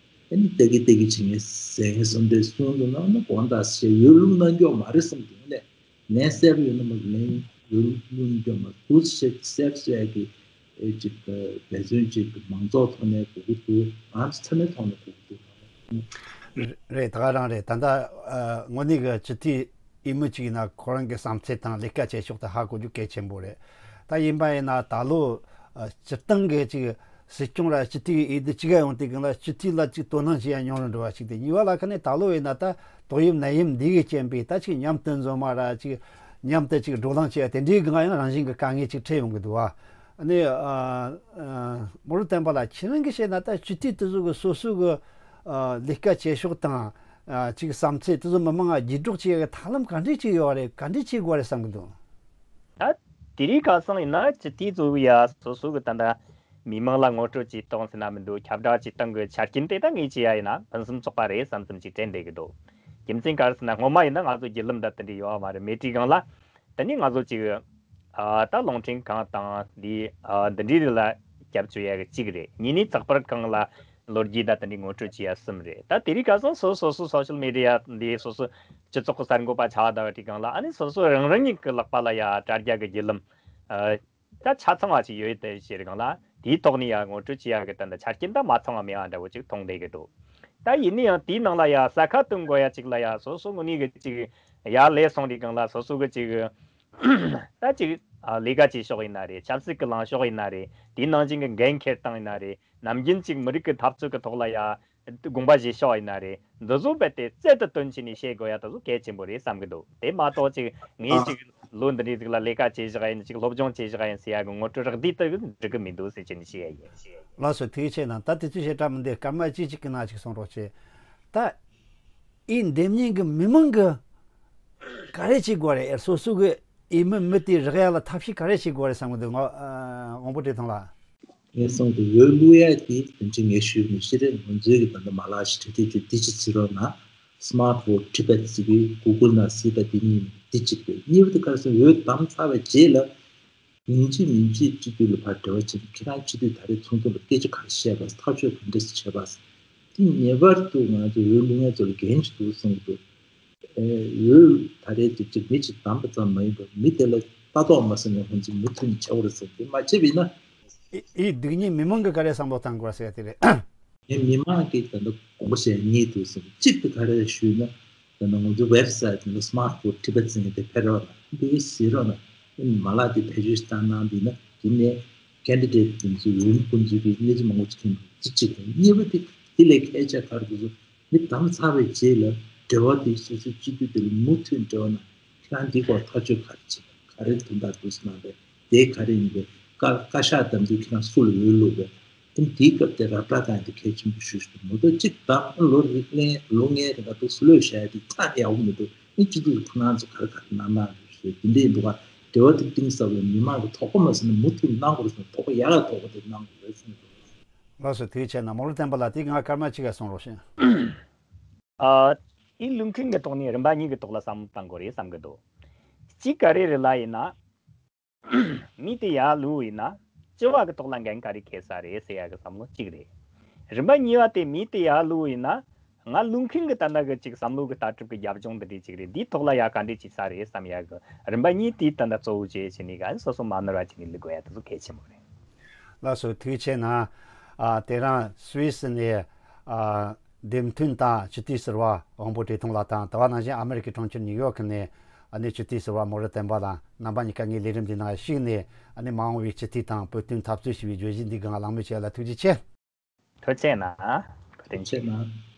ཨ་ནི་ལྟ་གི་ལྟ་གི་བྱེད་མཁན་ཟས་བསམ་པའི་གསུང་དུ་གནང་ན་དགོངས་དག་ཟེར་འོས་བླུག་གནང་རྒྱུ་མ་རེད་བསམ་གྱི་འདུག་ལན་གསལ་པོ་ཡོད་ན་མ་ལན་འོས་བླུག་གནང་རྒྱུ་མ་འདུག་ཟེར་གསལ་པོ་གསལ་གི་ཨེ་ཅིག་འབད་བརྩོན་ཅིག་མང་ཚོགས་ཐོག་ནས་དགོས་ཀྱི་འདུག་ང་ཚོ་ཚང་མའི་ཐོག་ནས་དགོས་ཀྱི་འདུག་རེད། ད་ག་རང་རེད། ད་ལྟ་ཨ་དངོས་གནས་ཀྱི་སྤྱི་འཐུས་འོས་མི་གཅིག་ཡིན་ན་ཁོ་རང་གི་བསམ་ཚུལ་དང་ལས་ཀ་བྱེད་ཕྱོགས་དེ་ཧ་གོ་རྒྱུ་གལ་ཆེན་པོ་རེད། ད་ཡིན་པ་ཡིན་ན་ད་ལོ་ཨ་སྤྱིར་བཏང་གི་ཅིག་སྲིད་སྐྱོང་ར་སྤྱི་འཐུས་འོས་བསྡུ་གཅིག་ག་ཡོང་དུས་སྒང་ལ་སྤྱི་འཐུས་ལ་ཅིག་དོ་སྣང་བྱེད་ཡ་ཉུང་རུ་འགྲོ་བ་ཞིག་དེ། གཉིས་པ་ལ་ཁ་ནས་ད་ལོ་ཡིན་ན་ད་ཏོག་དབྱིབས་ནད་ཡམས་འདི་གི་རྐྱེན་པས་ད་ཅིག་མཉམ་དུ་འཛོམས་མ་ར་ཅིག་མཉམ་དུ་ཅིག་བགྲོ་གླེང་བྱེད་ཡ་དེ་འདྲའི་སྒང་ཡང་རང་བཞིན་གྱི་དཀའ་ངལ་ཅིག་འཕྲད་ཡོང་གི་འདུག་བ། ཨ་ནི་ཨ་ཨ་མོ་རུ་བསྟན་པ་ལགས་ཁྱེད་རང་གིས་བཤད་ན་ད་སྤྱི་འཐུས་དེ་ཚོ་གི་སོ་སོ་གི་ཨ་ལས་ཀ་བྱེད་ཕྱོགས་དང་ཨ་ཅིག་བསམ་ཚུལ་དེ་ཚོ་མི་མང་ང་བརྒྱུད་སྒྲོག་བྱེད་ཡ་གི་ཐབས་ལམ་ག་འདྲས་ཅིག་ཡོད་རེད། ག་འདྲས་བྱེད་དགོས་རེད་བསམ་གི་འདུག་ད་དེ་རིང་ཁ་སང་ཡིན་ན་སྤྱི་འཐུས་ཚོ་གི་ཡ་སོ་སོ་གི་ད་ལྟ་མི་མང་ལ་ངོ་སྤྲོད་བྱེད་སྟངས་ཟེར་ན་མི་འདུག་ཁྱབ་བསྒྲགས་བྱེད་སྟངས་གི་ཆ་རྐྱེན་དེ་ད་ངས་བྱེད་ཡ་ཡིན་ན་ཕུན་སུམ་ཚོགས་པ་རེད་བསམ་བསམ་ཅིག་དྲན་བསྡད་གི་འདུག་རྒྱུ་མཚན་ག་རེ་ཟེར་ན་སྔོན་མ་ཡིན་ན་ང་ཚོ་བརྒྱུད་ལམ་ད་དེ་འདྲ་ཡོད་མ་རེད། མེད་དུས་སྒང་ལ་དེ་ནས་ང་ཚོ་ཅིག་ཨ་ད་རླུང་འཕྲིན་ཁང་དང་འདི་ཨ་འདི་འདྲའི་རིགས་ལ་རྒྱབ་སྐྱོར་ཡ་གི་གཅིག་རེད། གཉིས་ནས་ཚགས་པར་ཁང་ལ་ལོ་རྒྱུས་ད་དེ་འདྲའི་ངོ་སྤྲོད་བྱེད་ཡ་གསུམ་རེད། ད་དེ་རིང་ཁ་སང་སོ་སོ་སོ་སོ་ཤལ་མི་ཌི་ཡ་འདི་སོ་སོ་སྤྱི་ཚོགས་ཀྱི་གསར་འགོད་པ་ཆགས་བསྡད་པ་དེ་སྒང་ལ་ཨ་ནི་སོ་སོ་རང་རང་ཉིད་ཀྱི་ལག་པ་ལ་ཡ་དྲ་རྒྱ་གི་བརྒྱུད་ལམ་ཨ་ད་ཆ་ཚང་བ་ཞིག་ཡོད་དེ་ཟེར་སྒང་ལ་དེའི་ཐོག་ནས་ཡ་ངོ་སྤྲོད་བྱེད་ཡ་གི་ད་འདི་ཆ་རྐྱེན་ད་མ་ཚང་བ་མེད་པ་འདྲ་བོ་ཅིག་མཐོང་བསྡད་གི་འདུག་ད་ཡིན་ན་ཡང་དེའི་ནང་ལ་ཡ་ས་ཁ་བཏོན་དགོས་ཡ་ཅིག་ལ་ཡ་སོ་སོ་དངོས་གནས་གི་ཅིག་ཡར་སླེབས་སོང་དུས་སྒང་ལ་སོ་སོ་གི་ཅིག་ད་ཅིག་ཨ་ལས་ཀ་བྱེད་ཕྱོགས་ཡིན་ན་རེད། ཆབ་སྲིད་ཀྱི་ལངས་ཕྱོགས་ཡིན་ན་རེད། དེའི་ནང་བཞིན་གྱི་འགན་འཁྱེར་སྟངས་ཡིན་ན་རེད། ནམ་རྒྱུན་ཅིག་མི་རིགས་ཀྱི་འཐབ་རྩོད་ཀྱི་ཐོག་ལ་ཡ་དགོངས་པ་བཞེས་ཕྱོགས་ཡིན་ན་རེད། འདི་ཚོ་རྦད་དེ་རྩལ་དུ་བཏོན་བྱས་ནས་བཤད་དགོས་ཡ་དེ་ཚོ་གལ་ཆེན་པོ་རེད་བསམ་གྱི་འདུག་དེ་མ་གཏོགས་ཅིག་ངས་ཨ་ཅིག་ལོ་འདི་འདྲའི་ཟིག་ལ་ལས་ཀ་བྱེད་བཞག་ཡིན། ཅིག་སློབ་སྦྱོང་བྱེད་བཞག་ཡིན་ཟེར་ཡ་གི་ངོ་སྤྲོད་རགས་བསྡུས་དེ་འགྲིག་གི་མི་འདུག་ཟེར་བྱས་ནས་བཤད་ཡ་ཡིན། ལགས་སོ། ཐུགས་རྗེ་ཆེ་གནང་། ད་དེ་ཚོ་བཤད་གྲབས་མི་འདུག་སྐར་མ་གཅིག་གཅིག་གི་ནང་ཅིག་གསུང་རོགས་བྱེད། ད་ཨི་འདེམས་ཉིན་གྱི་མི་མང་གི་ག་རེ་བྱེད་དགོས་རེད། སོ་སོ་གི་ཨི་མི་མི་དེ་རག་ཡ་ལ་ཐབས་ཤེས་ག་རེ་བྱེད་དགོས་རེད་བསམ་གི་འདུག་ང་ཨ་དབང་པོ་བཀྲས་མཐོང་ལགས། ངས་གསུངས་དུས་འོས་བླུག་ཡ་དེ་དོན་ཆེན་ངས་ཞུས་མི་ཤེས་རེད། ང་ཚོའི་གི་ད་ལྟ་མ་ལག་ཞིག་བྲིས་དེ་ཅིག་འདི་ཅིག་བརྩི་རོགས་གནང་། Smart Vote Tibet་ཟེར་གི་Google་ནང་གཟིགས་དང་དེ་གཉིས་འདི་གཅིག་རེད། གཉིས་པ་དེ་ག་རེ་ཟེར་འོས་བདམས་ཚར་བའི་རྗེས་ལ། ཡིན་གཅིག་མིན་གཅིག་སྤྱི་འཐུས་ལ་ཕར་འབྲེལ་བ་བྱས་ནས་ཁྱེད་རང་སྤྱི་འཐུས་ད་རེས་ཚོགས་འདུ་ལ་སྐད་ཆ་ག་རེ་བཤད་པ། ཐག་གཅོད་ག་འདྲས་བྱས་པ། དེ་ངེས་པར་དུ་ང་ཚོ་འོས་བླུག་མཁན་ཚོ་ལ་འགན་ཅིག་འདུག་བསམ་གྱི་འདུག་ཨེ་འོས་ད་རེས་ཅིག་ཅིག་མི་གཅིག་བདམས་པ་ཙམ་མ་ཡིན་པར་མི་དེ་ལ་ལྟ་རྟོག་མ་བྱས་ན་ང་ཚོ་མུ་མཐུད་ནས་བྱེད་དགོས་རེད་བསམ་གྱི། མ་བྱས་པ་ཡིན་ན། ཨི་ཨི་སྡུག་ཉེས་མི་མང་གི་ག་རེ་བསམ་བློ་བཏང་དགོས་ཟེར་ཡ་དེ་རེད། ངས་མི་མང་གིས་ད་ལྟ་དགོངས་པ་བཞེས་མཁན་གཉིས་འདུག་བསམ། གཅིག་དེ་ག་རེ་ཞུས་ན། ད་ནང་ང་ཚོའི་ཝེབ་སའིཊ་ནང་ལ་Smart Vote Tibet ཟེར་མཁན་དེ་ཕེབས་རོགས་གནང་། འདི་གཟིགས་རོགས་གནང་། ཨ་ནི་མ་ལག་དེ་བེད་སྤྱོད་བཏང་གནང་འདི་ན་དེ་ནས་ཀེན་ཌི་ཌེ་ཊི་དེ་ཚོའི་འོས་མི་ཁོང་ཚོའི་གི་གནས་ཚུལ་མང་པོ་ཅིག་ཐོན་འདུག་དེ་གཅིག་དང་། གཉིས་པ་དེ་དེ་ལས་གལ་ཆེ་ག་རེ་འདུག་ཟེར་མི་བདམས་ཚར་བའི་རྗེས་ལ་འབྲེལ་བ་དེ་སོ་སོའི་སྤྱི་འཐུས་དེ་ལ་མུ་མཐུད་འབྲེལ་བ་གནང་། ཁྱེད་རང་འདིའི་སྐོར་ཐག་གཅོད་ག་རེ་བྱེད་པ། ག་རེ་དོན་དག་འདུག་ཟེར་གནང་བས། དེ་ག་རེ་ཡིན་པའི་བཀའ་བཀའ་ཤག་བདམས་དུས་ཁྱེད་རང་སུ་ལ་འོས་བླུགས་པས། ཨ་ནི་དེའི་སྐབས་དེ་ར་སྤྲོད་གཏོང་དེ་གལ་ཆེན་པོ་ཞེ་པོ་འདུག་མ་གཏོགས་གཅིག་བདམས་ལོ་རེ་ལྔའི་ལོ་ལྔའི་རིང་ལ་འདུག་སུ་ལོས་བཞག་དེ་ཐག་ཡག་པོ་མི་འདུག་ཨ་ནི་སྤྱི་འཐུས་ཁོ་རང་ཚོ་ག་རེ་ག་རེ་གནང་གནང་རེད་ཟེར་དེ་འདྲ་ཡིན་འདུག་ག་དེ་བ་དེ་གཏིང་ཟབ་པའི་མི་མང་གི་དོགས་པ་མ་ཟིན་ན་མུ་མཐུད་གནང་དགོས་རེད་ཟེར་ན་དོགས་པ་ཡག་ག་དོགས་པ་དེ་གནང་དགོས་རེད་ཟེར་ནས་འདུག་ལགས་སོ། ཐུགས་རྗེ་ཆེ་གནང་། མོ་རུ་བསྟན་པ་ལགས། དེ་ང་སྐར་མ་གཅིག་ག་གསུང་རོགས་ཞུ། ཨ། དེའི་ལུས་མཁན་གྱི་ཐོག་ནས་རིམ་པ་གཉིས་ཀྱི་ཐོག་ལ་བསམ་བློ་བཏང་དགོས་རེད་བསམ་གྱི་འདུག་གཅིག་ག་རེ་རེད་ལབ་ཡིན་ན། མི་དེ་ཡར་ལུས་ཡིན་ན་སྤྱི་བ་གི་ཐོག་ལ་འགན་ག་རེ་འཁྱེར་ས་རེད་ཟེར་ཡ་གི་བསམ་བློ་གཅིག་རེད། རིམ་པ་གཉིས་པ་དེ་མི་དེ་ཡར་ལུས་ཡིན་ན་ང་ལུས་མཁན་གྱི་ད་ལྟ་གི་ཅིག་བསམ་བློ་གི་ལྟ་གྲུབ་ཀྱི་རྒྱབ་ལྗོངས་འདི་འདྲའི་ཅིག་རེད། འདིའི་ཐོག་ལ་ཡ་ག་འདྲས་བྱེད་ས་རེད་བསམ་ཡ་གི་རིམ་པ་གཉིས་དེའི་ད་ལྟ་གཙོ་བོ་བྱས་བྱས་ནས་ག་སོ་སོ་མ་ནོར་བ་བྱས་ནས་ལུས་དགོས་ཡ་དེ་ཚོ་གལ་ཆེན་པོ་རེད། ལགས་སོ། ཐུགས་རྗེ་ཆེ་གནང་། ཨ། དེ་རིང་སུད་སི་ནས། ཨ། འདེམས་ཐོན་དང་སྤྱི་འཐུས་ཟུར་པ་དབང་པོ་བཀྲས་མཐོང་ལགས་དང་། དེ་བ་ནང་བཞིན་ཨ་མེ་རི་ཀའི་གྲོང་ཁྱེར་ནིའུ་ཡོག་ནས་ཨ་ནི་སྤྱི་འཐུས་ཟུར་པ་མོ་རི་བསྟན་པ་ལགས། རྣམ་པ་གཉིས་ཀ་ངའི་ལས་རིམ་འདི་ནང་ཞུགས་ནས་ཨ་ནི་མ་འོངས་པའི་སྤྱི་འཐུས་དང་བོད་དོན་འཐབ་རྩོད་ཞེས་པའི་བརྗོད་གཞི་འདི་སྒང་གླེང་མོལ་བྱས་ལ་ཐུགས་རྗེ་ཆེ། ཐུགས་རྗེ་གནང་། བཀའ་དྲིན་ཆེ། ཐུགས་རྗེ་གནང་།